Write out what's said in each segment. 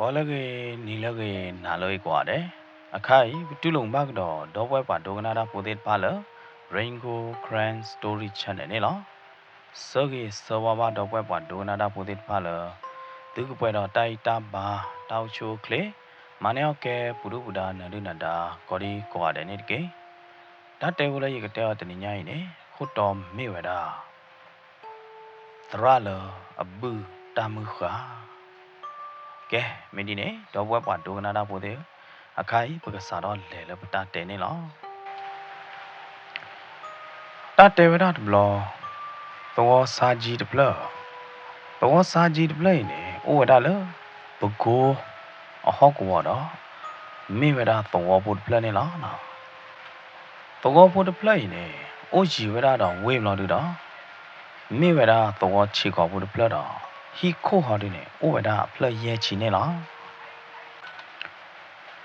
ဂီၤလၢအဂ့ၤ, နံၤလၢအဂ့ၤ, နၤလၢအဂ့ၤကိးဂၤဒဲး, အခါအံၤ ပတူၢ်လိာ်ဘၣ်ကဒီး ဒီပုၢ်ဝဲၢ်ပှၤဒိကနၣ်တၢ်ဖိသ့ၣ်တဖၣ်လၢ Rain Gold Karen Story Channel န့ၣ်လီၤ. ဆၢဂ့ၤဆၢဝါဘၣ်ဒီပုၢ်ဝဲၢ်ပှၤဒိကနၣ်တၢ်ဖိသ့ၣ်တဖၣ်လၢ သုကပှဲၤဒီးတၢ်အံၣ်တၢ်ဘါ, တၢ်အိၣ်ဆူၣ်အိၣ်ချ့, မၤန့ၢ်အီၣ်ကဲ ပူၤဒုၣ်ပူၤဒါ နၢၤဒုၣ်နၢၤဒါ ကိးဒံကိးဂၤဒဲးန့ၣ်တက့ၢ်. တၢ်တဲဖိလၢယကတဲအီၤတနံၤညါအံၤန့ၣ် ခိၣ်တီမ့ၢ်ဝဲဒၣ် သရၣ်လၢအဘုၣ်တၢ်မုၢ်ဃၢ်. ကဲ, မ့ၢ်ဒ်န့ၣ် ဒီပုၢ်ဝဲၢ်ပှၤဒိကနၣ်တၢ်ဖိသ့ၣ်ဧၢ, အခါအံၤ ပကစးထီၣ်လဲၤလၢပတၢ်တဲန့ၣ်လီၤ. တၢ်တဲဝဲဒၣ်တဘျီ, သဝီဆါကၠံတဖျၢၣ်, သဝီဆါကၠံတဖျၢၣ်အံၤန့ၣ် အိၣ်ဝဲဒၣ်လၢ ပကိအဟီၣ်ကဝီၤဒီး မ့ၢ်ဝဲဒၣ်သဝီဖိတဖျၢၣ်န့ၣ်လီၤ. သဝီဖိတဖျၢၣ်အံၤန့ၣ် အိၣ်ယံၤဝဲဒၣ်ဒီးဝ့ၢ်ဘျီဒုဒီး မ့ၢ်ဝဲဒၣ်သဝီဆံးခီဖိတဖျၢၣ်ဒီး ဟံၣ်ခိၣ်ဟီဒုန့ၣ် အိၣ်ဝဲဒၣ်အဖျၢၣ်ယဲၢ်ဆံန့ၣ်လီၤ.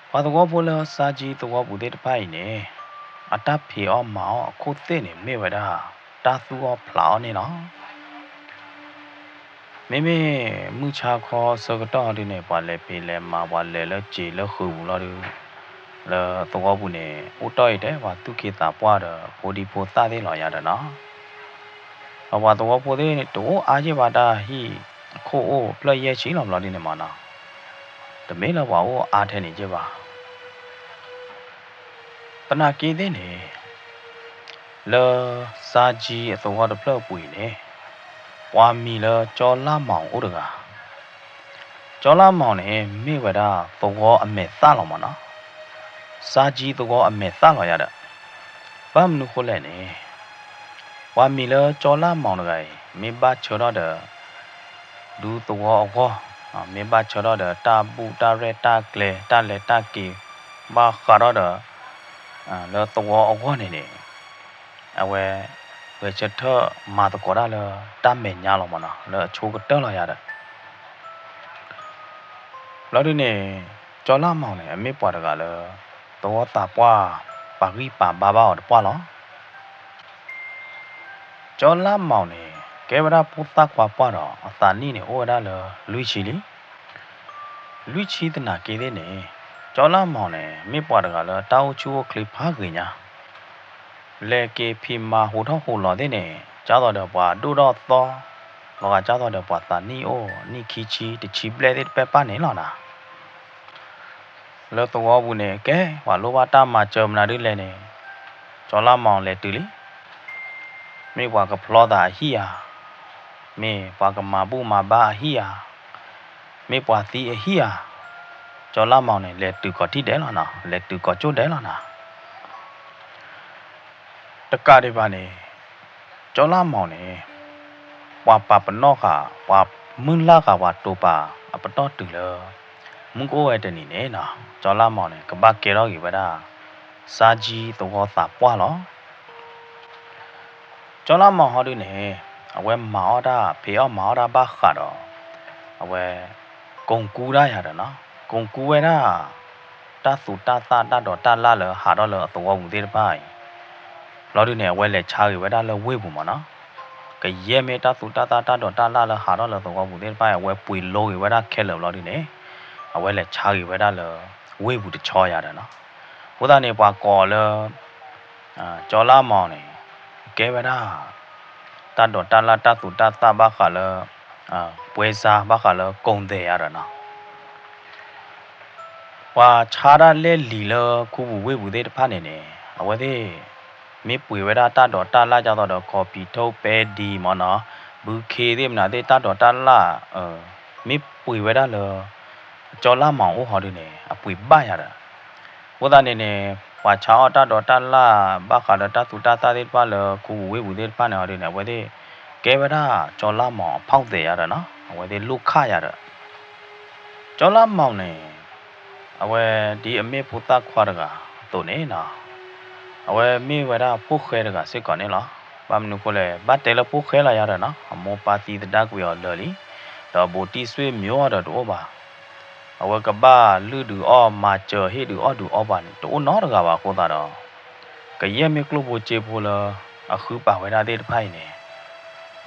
ပှၤသဝီဖိလၢဆါကၠံသဝီပူၤသ့ၣ်တဖၣ်အံၤန့ၣ် အတၢ်ဖံးအီၣ်မၤအီၣ်အခိၣ်သ့ၣ်န့ၣ် မ့ၢ်ဝဲဒၣ် တၢ်သူၣ်အီၣ်ဖျးအီၣ်န့ၣ်လီၤ. မ့မ့ၢ်မုၢ်ဆါခီဆၢကတီၢ်ဟီဒုန့ၣ် ပှၤလဲၤဖံးလဲၤမၤ ပှၤလဲၤလၢစံာ်လၢဃုာ်ပူၤလီၤဒု လၢသဝီပူၤန့ၣ် အိၣ်တ့ၢ်အံၤတဲ ပှၤသူၣ်က့သးပှၢ်ဒီး ဖိဒံဖိသၣ်သ့ၣ်လီၤယၤဒီးနီၤ. ဒီးပှၤသဝီဖိသ့ၣ်န့ၣ် တအိၣ်အါယဲၢ်ဘၣ်တၢ်ဟံၣ်အခိၣ်အိၣ်ဖျၢၣ်ယဲၢ်ဆံလီၤဘျီဒုန့ၣ်မးနီၤ. တမ့ၢ်လၢပှၤအိၣ်အါထဲန့ၣ်ယဲၢ်ဘၣ်. သနာ်က့သ့ၣ်န့ၣ် လၢဆါကၠံအသဝီတဖျၢၣ်အပူၤအံၤန့ၣ် ပှၤမံၤလၢကၠီလါမီၤအိၣ်တဂၤ. ကၠီလါမီၤန့ၣ် မ့ၢ်ဝဲဒၣ်သဝီအမဲာ်သၣ်လီၤမးနီၤ. ဆါကၠံသဝီအမဲာ်သၣ်လီၤယၤဒီး ဘၣ်မနုၤဃိလဲၣ်န့ၣ် ပှၤမံၤလၢကၠီလါမီၤတဂၤအံၤ မ့ၢ်ဘၣ်ဆၢထီၣ်ဒီး ဒူသဝီအဂီၢ်, မ့ၢ်ဘၣ်ဆၢထီၣ်ဒီးတၢ်ဘူၣ်တၢ်ရဲၣ်တၢ်ကျဲၤ တၢ်လဲၤတၢ်က့ၤ ဘၣ်ဃးထီၣ်ဒီး လၢသဝီအဂီၢ်န့ၣ်န့ၣ် အဝဲ ဂဲၤဆၢထၢၣ်မၤသကိးတၢ်လၢတၢ်မဲာ်ညါလီၤမးနီၤ လၢအဆိကတၢၢ်လီၤယၤဒီး ဘျီဒုန့ၣ် ကၠီလါမီၤန့ၣ် အမ့ၢ်ပှၤတဂၤလၢ သဝီသးပှၢ် ပာ်ဂံၢ်ပာ်ဘါဘၣ်အီၤတပှၢ်လီၤ. ကၠီလါမီၤန့ၣ် ကဲဝဲဒၣ်ဖိသၣ်ခွါပှၢ်ဒီး အသးနံၣ်န့ၣ် အိၣ်ဝဲဒၣ်လၢလွံၢ်ဆံလံ. လွံၢ်ဆံသနာ်က့သ့ၣ်န့ၣ် ကၠီလါမီၤန့ၣ် မ့ၢ်ပှၤတဂၤလၢတၢ်အိၣ်ဆူၣ်အိၣ်ချ့ဖးဂ့ၤညါ လဲၤက့ၤဖံးမၤဟူးထီၣ်ဟူးလီၤသ့ၣ်န့ၣ် ကၢ်သိးဒီးပှၤဒိၣ်ထီၣ်သီ, လီၤဂာ်ကၢ်သိးဒီးပှၤသးနံၣ်အိၣ်နံၣ်ခံဆံတဆံဘျဲၣ်သ့ၣ်တဖၣ်ပၢ်န့ၣ်လီၤနၤ. လၢသဝီပူၤန့ၣ် ကဲ ပှၤလိၣ်ဘၣ်တၢ်မၤစၢၤမနုၤဒ်လဲၣ်န့ၣ် ကၠီလါမီၤလဲၤတုၤလံ. မ့ၢ်ပှၤကဖျီသးအဟံၣ်ဧါ, မ့ၢ်ပှၤကမၤဘူၣ်မၤဘါအဟံၣ်ဧါ, မ့ၢ်ပှၤသံအဟံၣ်ဧါ, ကၠီလါမီၤန့ၣ် လဲၤတုၤကိးထံၣ်ဒဲးလီၤနၤ, လဲၤတုၤကိးကၠိၣ်ဒဲးလီၤနၤ. တကးဒံးဘၣ်န့ၣ် ကၠီလါမီၤန့ၣ် ပှၤပာ်ပနီၣ်ဃာ် ပှၤမုၢ်လၢ်ဃာ်ပှၤတိာ်ပာ်အပတီၢ်တုၤလၢ မုၢ်ကအိၣ်ဝဲတနံၤန့ၣ်နီၤ ကၠီလါမီၤန့ၣ် ကဘၣ်ကဲထီၣ်က့ၤဝဲဒၣ် ဆါကၠံသဝီသးပှၢ်လီၤ. ကၠီလါမီၤဟီဒုန့ၣ် အဝဲမၤအီၣ်တၢ် ဖံးအီၣ်မၤအီၣ်တၢ်ဘၣ်ဃးဒီး အဝဲ ကိၢ်ကူတၢ်ယၤဒီးနီၤ ကိၢ်ကူဝဲဒၣ် တၢ်သူးတၢ်သၣ်တၢ်ဒိးတၢ်လၣ်လၢဟးထီၣ်လၢအသဝီပူၤသ့ၣ်တဖၣ်အံၤ ဘျီဒုန့ၣ် အဝဲလဲၤဆါက့ၤဝဲဒၣ်လၢဝ့ၢ်ပူၤမးနီၤ. ကယဲၢ်မ့ၢ်တၢ်သူးတၢ်သၣ်တၢ်ဒိးတၢ်လၣ်လၢဟးထီၣ်လၢသဝီပူၤသ့ၣ်တဖၣ်အံၤ အဝဲပှ့ၤလိက့ၤဝဲဒၣ်ခဲလၢာ်ဘျီဒုန့ၣ် အဝဲလဲၤဆါက့ၤဝဲဒၣ်လၢဝ့ၢ်ပူၤတဆီယၤဒီးနီၤ. အဃိသတးန့ၣ် ပှၤကိးလၢ ကၠီလါမီၤန့ၣ် ကဲဝဲဒၣ် တၢ်ဒိးတၢ်လၣ်တၢ်သူးတၢ်သၣ်ဘၣ်ဃးလၢ ပွဲစား ဘၣ်ဃးလၢ ကုန်သည် ယၤဒီးနီၤ. ပှၤဆါတၢ်လဲၣ်လံၤလၢခူပူၤဝ့ၢ်ပူၤသ့ၣ်တဖၣ်န့ၣ်န့ၣ် အဝဲသ့ၣ် မ့ၢ်ပှ့ၤဝဲဒၣ်တၢ်ဒိးတၢ်လၣ်ဒ်သိးဒီး ခီပံထိ ပဲဒံမ့ၢ်နီၤ ဘုခ့သ့ၣ်မနုၤသ့ၣ် တၢ်ဒိးတၢ်လၣ် မ့ၢ်ပှ့ၤဝဲဒၣ်လၢ ကၠီလါမီၤအိၣ်ဟီဒုန့ၣ် အပှ့ၤဘၣ်ယၤဒီး အဃိသတးန့ၣ်န့ၣ် ပှၤဆါအီၣ်တၢ်ဒိးတၢ်လၣ် ဘၣ်ဃးဒီးတၢ်သူးတၢ်သၣ်သ့ၣ်တဖၣ်လၢခူပူၤဝ့ၢ်ပူၤသ့ၣ်တဖၣ်န့ၣ်ဟီဒုန့ၣ် အဝဲသ့ၣ် ကဲဝဲဒၣ်ကၠီလါမီၤအဖီၣ်သဲးယၤဒီးနီၤ အဝဲသ့ၣ်လိၣ်ခၣ်ယၤဒီး ကၠီလါမီၤန့ၣ် အဝဲဒ်အမ့ၢ်ဖိသၣ်ခွါတဂၤအသိးန့ၣ်နီၤ အဝဲမ့ၢ်ဝဲဒၣ်ဖိၣ်ဃဲတဂၤစ့ၢ်ကီးန့ၣ်လီၤ. ဘၣ်မနုၤဃိလဲၣ် ဘၣ်တဲလၢဖိၣ်ဃဲလီၤယၤဒီးနီၤ အမိၢ်ပၢ်သံသဒၣ်ကွံာ်အီၤလၢာ်လံ, ဒီးဘူးတံၢ်ဆွေမျိုးဒီးတအိၣ်ဘၣ်. အဝဲကဘၣ်လုၢ်ဒုးအီၣ်မၤစၢၤဟ့ၣ်ဒုးအီၣ်ဒုးအီပှၤန့ၣ် တအိၣ်နီတဂၤဘၣ်အဃိသတးဒီး ကယဲၢ်မ့ၢ်ကျိၣ်ဖိစ့ဖိလၢ အဃုပာ်ဝဲဒၣ်သ့ၣ်တဖၣ်အံၤန့ၣ်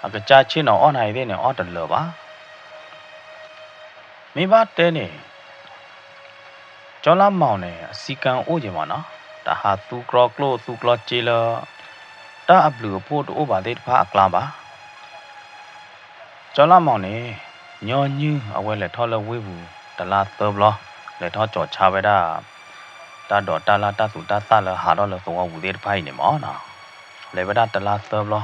အကစၢ်ဆ့ၣ်နီၤအီၣ်နၤအံၤသ့ၣ်န့ၣ် အီၣ်တလၢာ်ဘၣ်. မ့ၢ်ဘၣ်တဲန့ၣ် ကၠီလါမီၢ်န့ၣ် အစည်းကမ်းအိၣ်က့ၤမးနီၤ, တဟးသူကျီကျိၣ်သူကျီစ့လၢ တၢ်အဘျုးအဖှိၣ်တအိၣ်ဘၣ်သ့ၣ်တဖၣ်အကျါဘၣ်. ကၠီလါမီၢ်န့ၣ် ညီနုၢ်အဝဲလဲၤထီၣ်လၢဝ့ၢ်ပူၤတလါသၢဘျီ, လဲၤထီၣ်ကၠီၤဆါဝဲဒၣ် တၢ်ဒိးတၢ်လၢ်တၢ်သူၣ်တၢ်သၣ်လၢဟးထီၣ်လၢသဝီပူၤသ့ၣ်တဖၣ်အံၤန့ၣ်မးနီၤ, လဲၤဝဲဒၣ်တလါသၢဘျီ.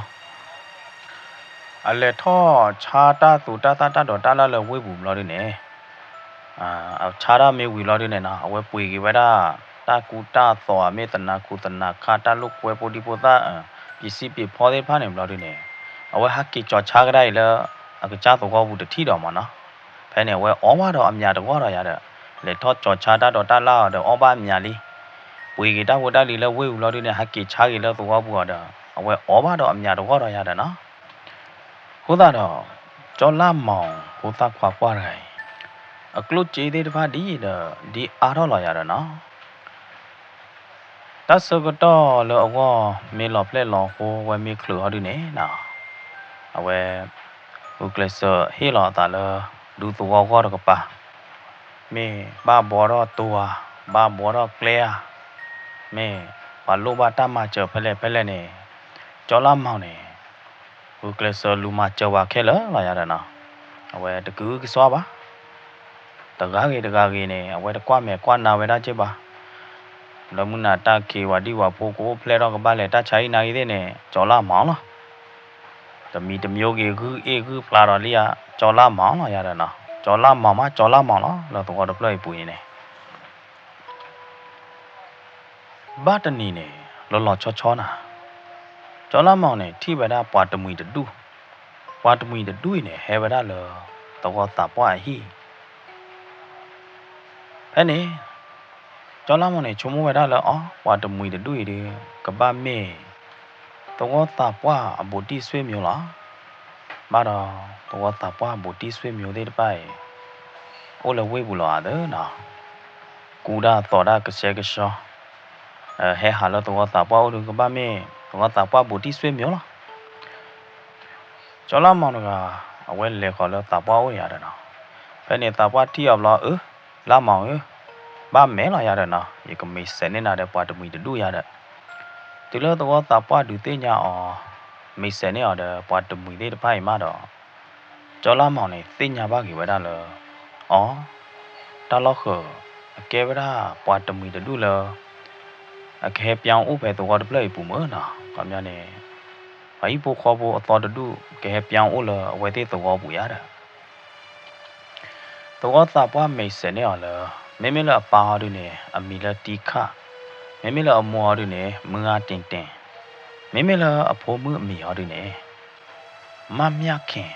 အလဲၤထီၣ်ဆါတၢ်သူၣ်တၢ်သၣ်တၢ်ဒိးတၢ်လၢ်လၢဝ့ၢ်ပူၤဘျီဒုန့ၣ်, အဆါတၢ်မ့ၢ်ဝံၤလီၤဒုန့ၣ်နီၤ, အဝဲပှ့ၤက့ၤဝဲဒၣ် တၢ်ကူတၢ်သိး မ့ၢ်သနးခူသနးခါ တၢ်လိာ်ကွဲဖိဒံဖိသၣ် ပစံးပ့ၤဖီသ့ၣ်တဖၣ်န့ၣ်ဘျီဒုန့ၣ်, အဝဲဟးက့ၤကၠီၤဆါကဒါအံၤလၢ အကစၢ်သဝီပူၤတထံၣ်ဒီးမးနီၤ. ဖဲန့ၣ် အဝဲအီၣ်ဘၣ်ဒီးအမျးတဂီၢ်ဒီးယၤဒီး, လဲၤထီၣ်ကၠီၤဆါတၢ်ဒိးတၢ်လၢ်အီၤဒီးအီၣ်ဘၣ်အမျးလံ. ပှ့ၤက့ၤတၢ်ဖိတၢ်လံၤလၢဝ့ၢ်ပူၤလီၤဒုန့ၣ် ဟးက့ၤဆါက့ၤလၢသဝီပူၤအီၤဒီး အဝဲအီၣ်ဘၣ်ဒီးအမျးတဂီၢ်ဒီးယၤဒီးနီၤ. အဃိသတးဒီး ကၠီလါမီၢ်ဖိသၣ်ခွါကွၢ်တဂၤအံၤ, အကျိၣ်စ့သ့ၣ်တဖၣ်ဒ်အံၤဒီး ဒ်အါထီၣ်လီၤယၤဒီးနီၤ. တၢ်ဆၢကတီၢ်လၢအဂီၢ် မ့ၢ်လီၤဖျဲၣ်လီၤဃိ အဝဲမ့ၢ်ချုးဟီဒုန့ၣ်နီၤ, အဝဲ ဂုာ်ကျဲးစၢးဟ့ၣ်လီၤအသးလၢ ဒူသဝီဂီၢ်တကပၤ, မ့ၢ်ဘၣ်ဘှီထီၣ်တိၤဧါ, ဘၣ်ဘှီထီၣ်ကျဲဧါ, မ့ၢ်ပှၤလိၣ်ဘၣ်တၢ်မၤစၢၤဖဲလဲၣ်ဖဲလဲၣ်န့ၣ်, ကၠီလါမီၢ်န့ၣ် ဂုာ်ကျဲးစၢးလူၤမၤစၢၤပှၤခဲလၢာ်လီၤယၤဒီးနီၤ. အဝဲတကအုကစွါဘၣ်. တဂၤဂ့ၤတဂၤဂ့ၤန့ၣ် အဝဲတကွၢ်မဲာ်ကွၢ်နါဝဲဒၣ်က့ဘၣ်. လၢမုၢ်နၤတၢ်ခံး ပှၤဒံၣ်ပှၤဖိကအိၣ်ဖျဲၣ်ထီၣ်ကဘၣ်လဲၤတၢ်ဆါဟံၣ်နါဟံၣ်သ့ၣ်န့ၣ် ကၠီလါမီၢ်လီၤ. တမံၤတမံၤဂ့ၤ ဂုၢ်အ့ၣ်ဂုၢ်ဖျါဒီးလံဧါ, ကၠီလါမီၢ်လီၤယၤဒီးနီၤ. ကၠီလါမီၢ်မး ကၠီလါမီၢ်လီၤ လၢသဝီတဖျၢၣ်အံၤပူၤန့ၣ်န့ၣ် ဘၣ်တနံၤန့ၣ် လီၤလီၤဆီဆီနၤ, ကၠီလါမီၢ်န့ၣ် ထံၣ်ဝဲဒၣ်ပှၤတမှံၤတဒူၣ်, ပှၤတမှံၤတဒူၣ်အံၤန့ၣ် ဟဲဝဲဒၣ်လၢ သဝီသးပှၢ်အဟံၣ် ဖဲန့ၣ် ကၠီလါမီၢ်န့ၣ် ဆိကမိၣ်ဝဲဒၣ်လၢအီၤ ပှၤတမှံၤတဒူၣ်အံၤဒီး ကဘၣ်မ့ၢ် သဝီသးပှၢ်အဘူးတံၢ်ဆွေမျိုးလီၤ. ဘၣ်ဒီး သဝီသးပှၢ်ဘူးတံၢ်ဆွေမျိုးသ့ၣ်တဖၣ်အံၤ အိၣ်လၢဝ့ၢ်ပူၤလီၤဧါသၢနီၤ, ကူတၢ်သိးတၢ်ကဆှဲကဆှီ ဟဲဟးလၢသဝီသးပှၢ်အိၣ်ဒီး ကဘၣ်မ့ၢ် သဝီသးပှၢ်ဘူးတံၢ်ဆွေမျိုးလီၤ. ကၠီလါမီၢ်တဂၤ အဝဲလဲၤဃီၤလၢသးပှၢ်အိၣ်ယၤဒီးနီၤ, ဖဲန့ၣ်သးပှၢ်ထံၣ်အီၤဘျီ အၢ လါမီၢ်ဧၢ, ဘၣ်မဲာ်လီၤယၤဒီးနီၤ, ယကမ့ၢ်စဲးန့ၢ်နၤဒီးပှၤတမှံၤတဒူၣ်ယၤဒီး, တုၤလၢသဝီသးပှၢ်ဒုးသ့ၣ်ညါအီၤ မ့ၢ်စဲးန့ၢ်အီၤဒီးပှၤတမှံၤသ့ၣ်တဖၣ်အံၤမးဒီး ကၠီလါမီၢ်န့ၣ် သ့ၣ်ညါဘၣ်က့ၤဝဲဒၣ်လၢ အီၤ တၢ်လီၢ်ဃၢၤ အကဲဝဲဒၣ်ပှၤတမှံၤတဒူၣ်လၢ အကဟဲပၠါအိၣ်ဖဲသဝီတဖျၢၣ်အံၤပူၤမးနီၤ, ခီပညီန့ၣ် ပှၤဟံၣ်ဖိဃီဖိအသီတဒူၣ် ကဟဲပၠါအိၣ်လၢအဝဲသ့ၣ်သဝီပူၤယၤဒီး သဝီသးပှၢ်မ့ၢ်စဲးန့ၢ်အီၤလၢ မ့မ့ၢ်လၢအပၢ်ဟီဒုန့ၣ် အမံၤလၢတံခၣ်, မ့မ့ၢ်လၢအမိၢ်ဟီဒုန့ၣ် မုၢ်ဂၤတ့ၢ်တ့ၢ်, မ့မ့ၢ်လၢအဖိမုၣ်အမံၤဟီဒုန့ၣ် မၢ်မၠၣ်ခ့ၣ်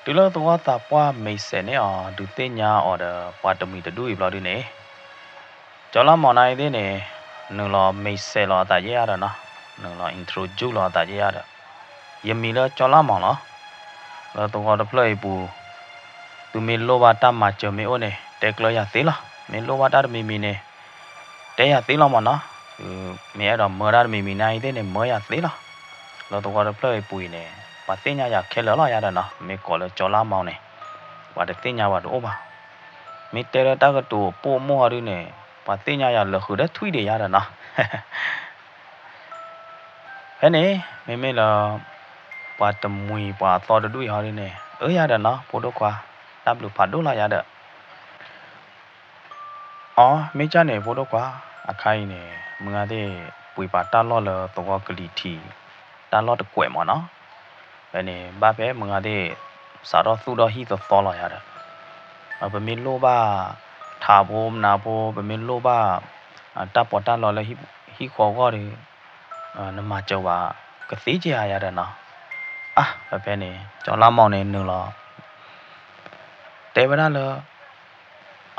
တုၤလၢသဝီသးပှၢ်မ့ၢ်စဲးန့ၢ်အီၤ ဒုးသ့ၣ်ညါအီၤဒီးပှၤတမှံၤတဒူၣ်အံၤဘျီဒုန့ၣ် ကၠီလါမီၢ်နၤအံၤသ့ၣ်န့ၣ် နုာ်လီၤမ့ၢ်စဲးလီၤအသးယဲယၤဒီးနီၤ, နုာ်လီၤ introduce လီၤအသးယဲယၤဒီး, ယမံၤလၢကၠီလါမီၢ်လီၤ. လၢသဝီတဖျၢၣ်အံၤပူၤ သုမ့ၢ်လိၣ်ဘၣ်တၢ်မၤစၢၤမ့ၢ်အိၣ်န့ၣ် တဲကျၢၤယၤသ့လီၤ. မ့ၢ်လိၣ်ဘၣ်တၢ်တမံၤမံၤန့ၣ် တဲယၤသ့လီၤမးနီၤ. မ့ၢ်အဲၣ်ဒိးမၢတၢ်တမံၤမံၤနၤအံၤသ့ၣ်န့ၣ် မၢယၤသ့လီၤ. လၢသဝီတဖျၢၣ်အံၤပူၤအံၤန့ၣ် ပှၤသ့ၣ်ညါယၤခဲလၢာ်လီၤယၤဒီးနီၤ, မ့ၢ်ကိးလၢကၠီလါမီၢ်န့ၣ် ပှၤတသ့ၣ်ညါပှၤတအိၣ်ဘၣ်. မ့ၢ်တဲလၢတၢ်ကတိၤပိာ်မိၢ်ဟီဒုန့ၣ် ပှၤသ့ၣ်ညါယၤလၢာ်ဃုာ်ဒီးထွံၣ်ဒံးယၤဒီးနီၤ. ဖဲန့ၣ် မ့မ့ၢ်လၢ ပှၤတမှံၤပှၤအသီတဒူၣ်အံၤဟီဒုန့ၣ် အၢယၤဒီးနီၤ ဖိဒိၣ်ခွါ တၢ်ဘျုးဖးဒိၣ်လီၤယၤဒီး အီ မ့ၢ်ကၢ်န့ၣ် ဖိဒိၣ်ခွါ အခါအံၤန့ၣ် မုၢ်ဂၤသ့ၣ် ပှ့ၤပာ်တၢ်လီၢ်လၢသဝီကလံၤထံး တၢ်လီၢ်တကွဲးမးနီၤ. ဖဲန့ၣ် ဘၣ်ဖဲမုၢ်ဂၤသ့ၣ် စးထီၣ်သူၣ်ထီၣ်ဟံၣ်သီသီလီၤယၤဒီး ပမ့ၢ်လိၣ်ဘၣ် ထးဖိမနုၤဖိ ပမ့ၢ်လိၣ်ဘၣ် တၢ်ပီးတၢ်လီလၢဟံၣ်ဃီအဂီၢ်ဒီး နမၤစၢၤဝဲ ကသ့က့ၤဧါယၤဒီးနီၤ. အါ ဖဲဖဲန့ၣ် ကၠီလါမီၢ်န့ၣ်နုာ်လီၤ တဲဝဲဒၣ်လၢ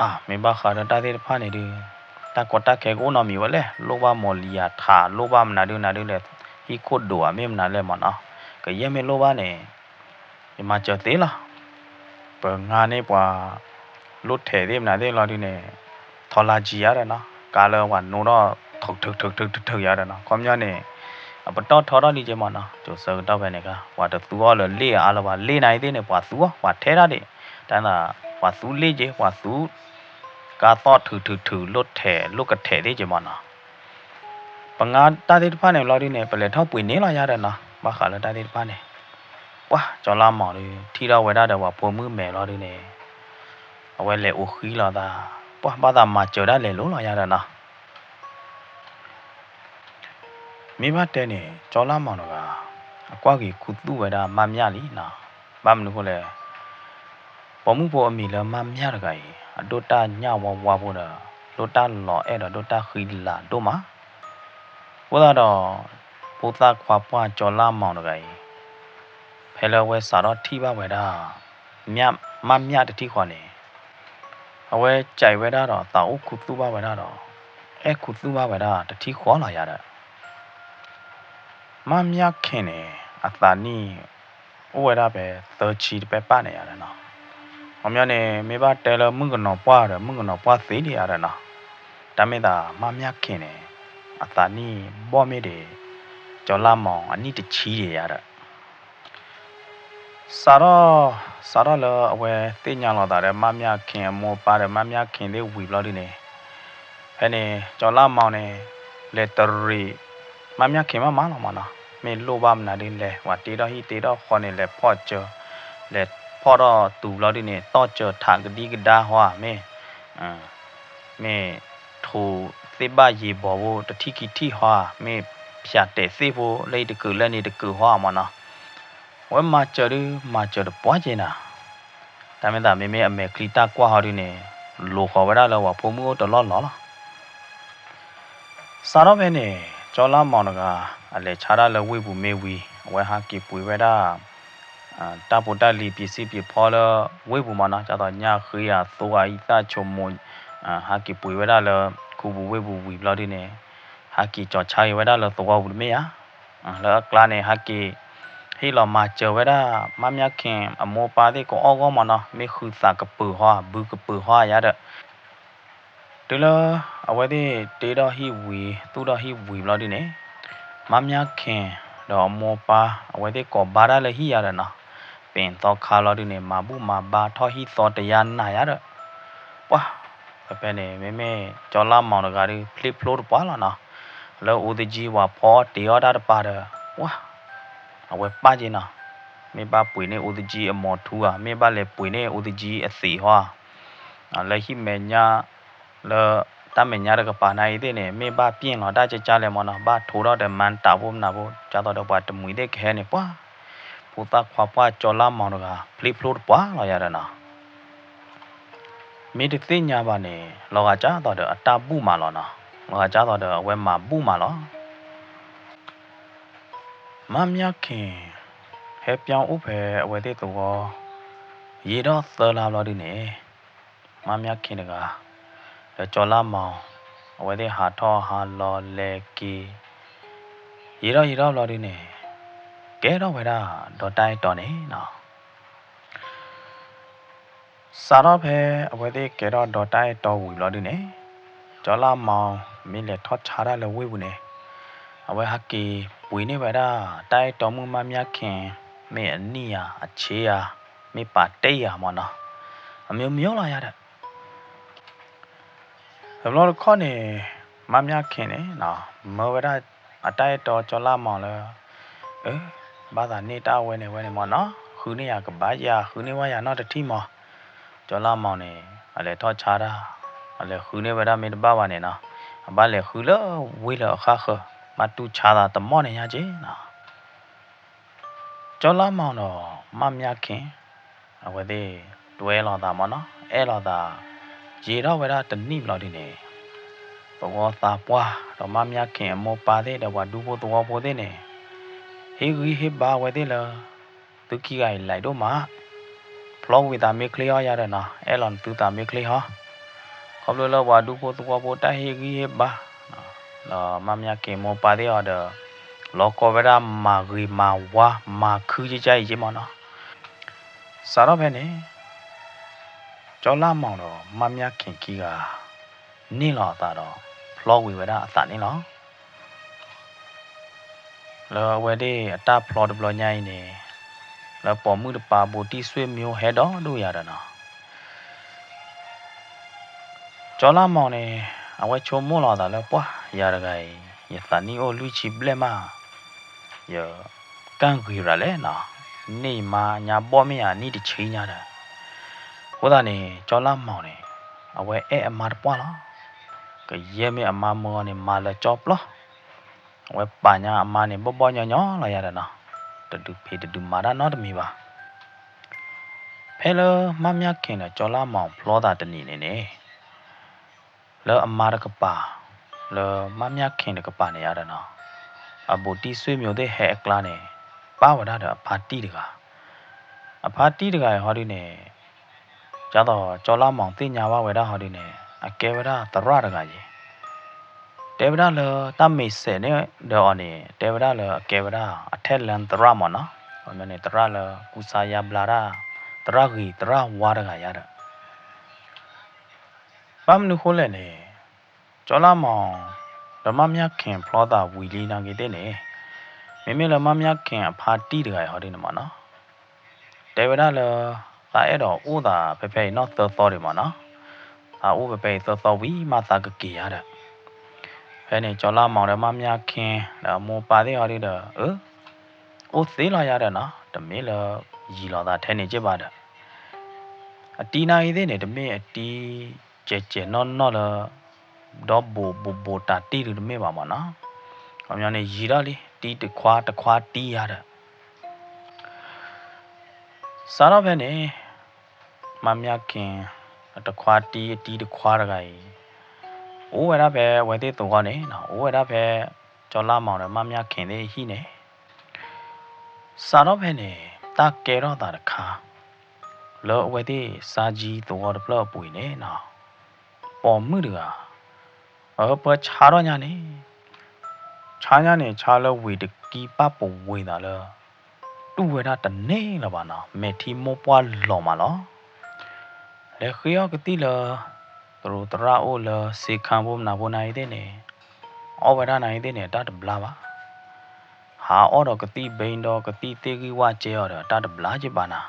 အါ မ့ၢ်ဘၣ်ဃးဒီးတၢ်သ့ၣ်တဖၣ်န့ၣ်ဒုး တၢ်ကီတၢ်ခဲကအိၣ်နီတမံၤဝဲလဲၣ်, လိၣ်ဘၣ်မီၢ်လံၤယၤထး လိၣ်ဘၣ်မနုၤဒုးနၤဒုးလဲၣ်, ဟံၣ်ခိၣ်ဒိၣ်ဧါ မ့ၢ်မနုၤလဲၣ်မးနီၤ. ကယဲၢ်မ့ၢ်လိၣ်ဘၣ်န့ၣ် ယမၤစၢၤသ့လီၤ. ပငါန့ၢ်ပှၤ လိၣ်ထဲးသ့ၣ်မနုၤသ့ၣ်လီၤဒုးန့ၣ် ထီလါကံယၤဒီးနီၤ, ကါလၢပှၤနိထီၣ် ထုးထုးထုးထုးထုးယၤဒီးနီၤ, ခီပညီန့ၣ် အပတီၢ်ထီထီၣ်လံက့မးနီၤ, ကၠိၤဆၢကတီၢ်ဖဲန့ၣ်ခါ ပှၤတသူအီၤလၢလ့ၣ်အါလၢၤဘၣ်, လ့ၣ်နၤအံၤသ့ၣ်န့ၣ် ပှၤသူအီၤ ပှၤထဲဒၣ်ဒံး, တၢ်နၤ ပှၤသူလ့ၣ်က့ ပှၤသူ ကါသီၣ်ထုးထုးထုး လိၣ်ထဲးလိၣ်ကထဲးသ့ၣ်က့မၢ်နီၤ. ပငါတၢ်သ့ၣ်တဖၣ်န့ၣ်ဘျီဒုန့ၣ် ပလဲၤထီၣ်ပှ့ၤန့ၢ်လီၤယၤဒီးနီၤ, ဘၣ်ဃးလၢတၢ်သ့ၣ်တဖၣ်န့ၣ်, ပှၢ်ကၠီလါမီၤဒု ထံၣ်ထီၣ်ဝဲဒၣ်ဒီးပှၤဖိမုၣ်မဲာ်ဘျီဒုန့ၣ်, အဝဲလဲၤအိးဃံလီၤသး, ပှၢ်ဘၣ်သးမၤစၢၤဒၣ်လဲာ်လိၤလီၤယၤဒီးနီၤ. မ့ၢ်ဘၣ်တဲန့ၣ် ကၠီလါမီၤတဂၤ အကွၢ်က့ၤခူသူၣ်ဝဲဒၣ်မါမျၢ်လံနီၤ. ဘၣ်မနုၤဃိလဲၣ်, ပိာ်မုၣ်ဖိအမံၤလၢမါမျၢ်တဂၤအံၤ အဒိၣ်တၢ်ညၣ်ဝါဝါဖိဒီး ဒိၣ်တၢ်လီၤအဲၣ်ဒီးဒိၣ်တၢ်ဃံလၤဒိၣ်မး. အဃိသတးဒီး ဖိသၣ်ခွါပှၢ်ကၠီလါမီၤတဂၤအံၤ ဖဲလၢအဝဲစးထီၣ်ထံၣ်ဘၣ်ဝဲဒၣ် မါမျၢ်တထံၣ်ဃီန့ၣ်, အဝဲစံးဝဲဒၣ်ဒီးသးအိၣ်ခူသူၣ်ဘၣ်ဝဲဒၣ်ဒီး အဲၣ်ခူသူၣ်ဘၣ်ဝဲဒၣ်တထံၣ်ဃီလီၤယၤဒီး မါမျၢ်ခ့ၣ်န့ၣ် အသးနံၣ်အိၣ်ဝဲဒၣ်ဖဲသၢဆံတပဲပၢ်န့ၣ်ယၤဒီးနီၤ. ခီပညီန့ၣ် မ့ၢ်ဘၣ်တဲလၢမုၣ်ကနီၤပှၢ်ဒီး မုၣ်ကနီၤပှၢ်သ့ဒံးယၤဒီးနီၤ. တၢ်မ့ၢ်သးမါမျၢ်ခ့ၣ်န့ၣ် အသးနံၣ်ဘီၣ်မ့ၢ်ဒံး ကၠီလါမီၤအနံၣ်တဆံဒံးယၤဒီး စးထီၣ်, စးထီၣ်လၢအဝဲသ့ၣ်ညါလီၤသးဒီး မါမျၢ်ခ့ၣ်အမိၢ်အပၢ်ဒီး မါမျၢ်ခ့ၣ်သ့ၣ်ဝံၤဘျီဒုန့ၣ်, ဖဲန့ၣ် ကၠီလါမီၤန့ၣ် လဲၤတရံး မါမျၢ်ခ့ၣ်မးမးလီၤမၢ်နီၤ. မ့ၢ်လိၣ်ဘၣ်မနုၤဒုလဲၤ ပှၤတ့ထီၣ်ဟံၣ်တ့ထီၣ်ဃီန့ၣ် လဲၤဖီၣ်စၢၤ, လဲၤဖီၣ်ထီၣ်တူၤဘျီဒုန့ၣ် တီၢ်စၢၤထးကဒံကဒါဟီဧါ, မ့ၢ် မ့ၢ်ထိးသ့ၣ်ဘၣ်ယံၤဘီၤဖိတထံၣ်ခံထံၣ်ဟီဧါ, မ့ၢ်ဖၠးတဲာ်သ့ၣ်ဖိလၢအံၤတကုာ်လၢန့ၣ်တကုာ်ဟီဧါမၢ်နီၤ. အဝဲမၤစၢၤဒု မၤစၢၤတပှၢ်က့ၤနၤ, တၢ်မ့ၢ်သးမ့မ့ၢ်အမဲာ်ချံတၢ်ကွၢ်ဟီဒုန့ၣ် လိၤဃီၤဝဲဒၣ်လၢပှၤဖိမုၣ်အိၣ်တလီၢ်လီၤလီၤ. စးထီၣ်ဖဲန့ၣ် ကၠီလါမီၤတဂၤ အလဲၤဆါတၢ်လၢဝ့ၢ်ပူၤမ့ၢ်ဝံၤ အဝဲဟးက့ၤပှ့ၤဝဲဒၣ် တၢ်ဖိတၢ်လံၤပစံးပဖီလၢဝ့ၢ်ပူၤမၢ်နီၤ, ဒ်သိးညၣ်ဃ့ဧါ သိဧါ အံသၣ်ဆိမိၣ်, ဟးက့ၤပှ့ၤဝဲဒၣ်လၢခူပူၤဝ့ၢ်ပူၤဝံၤဘျီဒုန့ၣ်, ဟးက့ၤကၠီၤဆါက့ၤဝဲဒၣ်လၢသဝီပူၤတမ့ၢ်ဧါ. လၢအကျါန့ၣ် ဟးက့ၤ ဟ့ၣ်လီၤမၤစၢၤဝဲဒၣ် မါမျၢ်ခ့ၣ်အမိၢ်အပၢ်သ့ၣ်ကအီၣ်ဂီၢ်မၢ်နီၤ, မ့ၢ်ဃုသးကပၢၤဟီ ဘုကပၢၤဟီယၤဒီး တုၤလၢအဝဲသ့ၣ်တ့ထီၣ်ဟံၣ်ဝံၤ သူၣ်ထီၣ်ဟံၣ်ဝံၤဘျီဒုန့ၣ်, မါမျၢ်ခ့ၣ်ဒီးအမိၢ်အပၢ် အဝဲသ့ၣ်ကိးဘါတၢ်လၢဟံၣ်ယၤဒီးနီၤ, ပ့ၤသီခါဘျီဒုန့ၣ် မၤဘူၣ်မၤဘါထီၣ်ဟံၣ်သီတယါနၤယၤဒီး, ပှၢ် ဖဲဖဲန့ၣ် မ့မ့ၢ်ကၠီလါမီၤတဂၤဒု ဖျ့ဖျိတပှၢ်လီၤနီၤ, လၢအိၣ်သယံဝၤဖီအီၣ်တ့ၤအီၣ်တၢ်တပၤဒီး ပှၢ် အဝဲပၢ်က့ၤနီၤ, မ့ၢ်ဘၣ်ပှ့ၤန့ၢ်အိၣ်သယံအမိၤထူဧါ, မ့ၢ်ဘၣ်လဲၤပှ့ၤန့ၢ်အိၣ်သယံအသံးဟီဧါ, လၢဟံၣ်မဲာ်ညါ လၢတၢ်မဲာ်ညါတကပၤနၤအံၤသ့ၣ်န့ၣ် မ့ၢ်ဘၣ်ပျဲၢ်လီၤတၢ်ကကါလဲၣ်မၢ်နီၤ, ဘၣ်ထိထီၣ်ဒီးမၤတၢ်ဖိမနုၤဖိ, ဒ်သိးဒီးပှၤတမှံၤသ့ၣ်ကဟဲန့ၣ် ပှၢ် ဖိသၣ်ခွါပှၢ်ကၠီလါမီၤတဂၤ ဖျ့ဖျိတပှၢ်လီၤယၤဒီးနီၤ. မ့ၢ်တသ့ၣ်ညါဘၣ်န့ၣ် လီၤဂာ်ဒ်သိးဒီးအတၢ်ဘူၣ်မးလီၤနီၤ, လီၤဂာ်ဒ်သိးဒီးအဝဲမၤဘူၣ်မးလီၤ. မါမျၢ်ခ့ၣ် ဟဲပၠီအိၣ်ဖဲအဝဲသ့ၣ်သဝီ ယံာ်ထီၣ်သၢလါဘျီဒုန့ၣ်, မါမျၢ်ခ့ၣ်တဂၤ ဒီးကၠီလါမီၤ အဝဲသ့ၣ်ဟးထီၣ်ဟးလီၤလဲၤက့ၤ ယံာ်ထီၣ်ယံာ်ထီၣ်ဘျီဒုန့ၣ် ကဲထီၣ်ဝဲဒၣ်ဒီးတၢ်အဲၣ်တီန့ၣ်နီၤ. စးထီၣ်ဖဲအဝဲသ့ၣ်ကဲထီၣ်ဒီးတၢ်အဲၣ်တီဝံၤဘျီဒုန့ၣ်, ကၠီလါမီၤမ့ၢ်လဲၤထီၣ်ဆါတၢ်လၢဝ့ၢ်ပူၤန့ၣ်, အဝဲဟးက့ၤပှ့ၤန့ၢ်ဝဲဒၣ် တၢ်အဲၣ်တီမုၣ်မါမျၢ်ခ့ၣ် မ့ၢ်အနံၣ်ဧါ အဆ့ဧါ, မ့ၢ်ပာ်တ့ၢ်ဧါမၢ်နီၤ, အမျိုးမျိုးလီၤယၤဒီး တဘျီတခီၣ်န့ၣ် မါမျၢ်ခ့ၣ်န့ၣ် မၢဝဲဒၣ်အတၢ်အဲၣ်တီကၠီလါမီၤလၢ အၢ ဘၣ်သးန့ၢ်တၢ်ဝဲန့ၣ်ဝဲန့ၣ်မၢ်နီၤ, ဃုန့ၢ်ယၤကဘၣ်ယၤ ဃုန့ၢ်ဝဲယၤနီတထံၣ်မး. ကၠီလါမီၤန့ၣ် အလဲၤထီၣ်ဆါတၢ်, အလဲၤဃုန့ၢ်ဝဲဒၣ်မ့ၢ်တဘၣ်ဘၣ်န့ၣ်နီၤ, အဘၣ်လဲၤဃုလၢဝ့ၢ်လၢအဃၣ်ဃၢၤ, ဘၣ်တူၢ်ဆါသးတမီၢ်န့ၣ်ညါက့နီၤ. ကၠီလါမီၤဒီး မါမျၢ်ခ့ၣ် အဝဲသ့ၣ် တွဲလိာ်သးမၢ်နီၤ, အဲၣ်လိာ်သး, ယံာ်ထီၣ်ဝဲဒၣ်တနံၣ်ဘျီဒုန့ၣ်, သဝီသးပှၢ် ဒီးမါမျၢ်ခ့ၣ်အမိၢ်ပၢ်သ့ၣ်ဒီးပှၤဒူဖိသဝီဖိသ့ၣ်န့ၣ်, ဟ့ၣ်ဂံၢ်ဟ့ၣ်ဘါအဝဲသ့ၣ်လၢ သုခံဂၤအံၤလဲၤဒိၣ်မး, ဖျီဝံၤသးမ့ၢ်ချ့ဟီယၤဒီးနီၤ, အဲၣ်လီၤနသုသးမ့ၢ်ချ့ဟီ. ခီဖျိလၢပှၤဒူဖိသဝီဖိတၢ်ဟ့ၣ်ဂံၢ်ဟ့ၣ်ဘါ, ဒီးမါမျၢ်ခ့ၣ်မိၢ်ပၢ်သ့ၣ်အီၤဒီး လီၤကီဝဲဒၣ်မၤဂ့ၤမၤဝါမၤခုကကါအံၤက့မၢ်နီၤ. စးထီၣ်ဖဲန့ၣ် ကၠီလါမီၤဒီးမါမျၢ်ခ့ၣ်ခံဂၤ န့ၢ်လီၤအသးဒီး ဖျီဝံၤဝဲဒၣ်အသးန့ၣ်လီၤ. လၢအဝဲသ့ၣ်အတၢ်ဖျီတဘျီညါအံၤန့ၣ်, လၢပိာ်မုၣ်တပၤဘူးတံၢ်ဆွေမျိုးဟဲဒီးဒိၣ်ယၤဒီးနီၤ. ကၠီလါမီၢ်န့ၣ် အဝဲဆိကမိၣ်လီၤအသးလၢပှၢ်ယၤတဂၤအံၤ ယသးနံၣ်အိၣ်လွံၢ်ဆံဘျဲၣ်မး, ယ ကၣ်ဂ့ၤရၤလဲၣ်နီၤ, န့ၢ်ယမါညါဘီၣ်မ့ၢ်ယၤနံၣ်တဆံညါဒီး, အဃိသတးန့ၣ် ကၠီလါမီၢ်န့ၣ် အဝဲအဲၣ်အမါတပှၢ်လီၤ. ကယဲၢ်မ့ၢ်အမါမၢအီၤန့ၣ် မၤလၢကၠီပျီ, အဝဲပာ်ညါအမါန့ၣ် ဘီၣ်ဘီၣ်ညီညီလီၤယၤဒီးနီၤ, တဒုးဖံးတဒုးမၤတၢ်နီတမံၤဘၣ်. ဖဲလၢမါမၠါခ့ၣ်ဒီးကၠီလါမီၢ်ဖျီသးတနံၤန့ၣ်န့ၣ် လၢအမါတကပၤ လၢမါမၠါခ့ၣ်တကပၤန့ၣ်ယၤဒီးနီၤ, အဘူးတံၢ်ဆွေမျိုးသ့ၣ်ဟဲအကျါန့ၣ် ပၣ်ဝဲဒၣ်ဒီးအဖါတံၢ်တဂၤ, အဖါတံၢ်တဂၤအံၤဟီဒုန့ၣ် ဒ်သိးကၠီလါမီၢ်သ့ၣ်ညါဘၣ်ဝဲဒၣ်ဟီဒုန့ၣ် အကဲဝဲဒၣ်သရၣ်တဂၤယဲၤ, တဲဝဲဒၣ်လၢတၢ်မ့ၢ်စဲးန့ၣ်ဒီးအီၤန့ၣ် တဲဝဲဒၣ်လၢအကဲဝဲဒၣ်အထဲလဲၣ်သရၣ်မၢ်နီၤ, အမ့ၢ်န့ၣ်သရၣ်လၢကူစါယါဘျါတၢ်, သရၣ်ဂ့ၤသရၣ်ဝါတဂၤယၤဒီး ဘၣ်မနုၤဃိလဲၣ်န့ၣ်, ကၠီလါမီၢ် ဒီးမါမၠါခ့ၣ်ဖျီသးဝံၤလံနာ်က့သ့ၣ်န့ၣ်, မ့မ့ၢ်လၢမါမၠါခ့ၣ်အဖါတံၢ်တဂၤအံၤဟီဒုန့ၣ်မၢ်နီၤ, တဲဝဲဒၣ်လၢ သးအဲၣ်ဒိးအိၣ်သးဖဲဖဲအံၤနီၢ်သၢသီဒံးမၢ်နီၤ, သးအိၣ်ဖဲဖဲအံၤသၢသီဝံၤမးသးကက့ၤယၤဒီး, ဖဲန့ၣ် ကၠီလါမီၢ်ဒီးမါမၠါခ့ၣ် ဒီးအမိၢ်ပၢ်သ့ၣ်ဟီဒုဒီး အၢ အိၣ်သ့လီၤယၤဒီးနီၤ, တမ့ၢ်လၢယံၤလီၤသးထဲန့ၣ်က့ဘၣ်ဒီး အတံၤနာ်က့သ့ၣ်န့ၣ် တမ့ၢ်အတံၤစဲးစဲးနီၢ်နီၢ်လၢ ဒီဘိးဘိးဘိးတၢ်တံၢ်ဒုတမ့ၢ်ဘၣ်မၢ်နီၤ, ခီပညီန့ၣ် ယံၤထီၣ်လံ တံၤတခွါတခွါတံၢ်ယၤဒီး စးထီၣ်ဖဲန့ၣ် မါမၠါခ့ၣ် အတခွါတံၢ်အတံၤတခွါတဂၤအံၤ အိၣ်ဝဲဒၣ်ဖဲအဝဲသ့ၣ်သဝီန့ၣ်နီၤ, အိၣ်ဝဲဒၣ်ဖဲ ကၠီလါမီၢ်ဒီးမါမၠါခ့ၣ်သ့ၣ်အဟံၣ်န့ၣ် စးထီၣ်ဖဲန့ၣ် တၢ်ကဲထီၣ်သးတခါ လၢအဝဲသ့ၣ်စါကၠံသဝီတဖျၢၣ်အပူၤအံၤန့ၣ်နီၤ, ပိာ်မုၣ်တဂၤ အဟၢဖၢဆါထီၣ်ညါန့ၣ်, ဆါညါန့ၣ် ဆါလၢဝ့ၢ်တကံပၢ်ပဝ့ၤသးလၢ တူၢ်ဝဲဒၣ်တန့ၢ်လၢၤဘၣ်နီၤ, မဲာ်ထံမိၢ်ပှၢ်လီၤမးလီၤ. လဲၤဃ့အီၣ်ကသံၣ်လၢ သရူးသရၣ်အိၣ်လၢစ့ခါဖိမနုၤဖိနာ်က့သ့ၣ်န့ၣ် အီၣ်ဝဲဒၣ်နာ်က့သ့ၣ်န့ၣ် အတၢ်တဘျါဘၣ်. ဟးအီၣ်ဒီးကသံၣ်ဘ့ဒီးကသံၣ်သ့ၣ်ဂံၢ်ဝၣ်ကဲအီၤဒီး အတၢ်တဘျါက့ဘၣ်နၤ.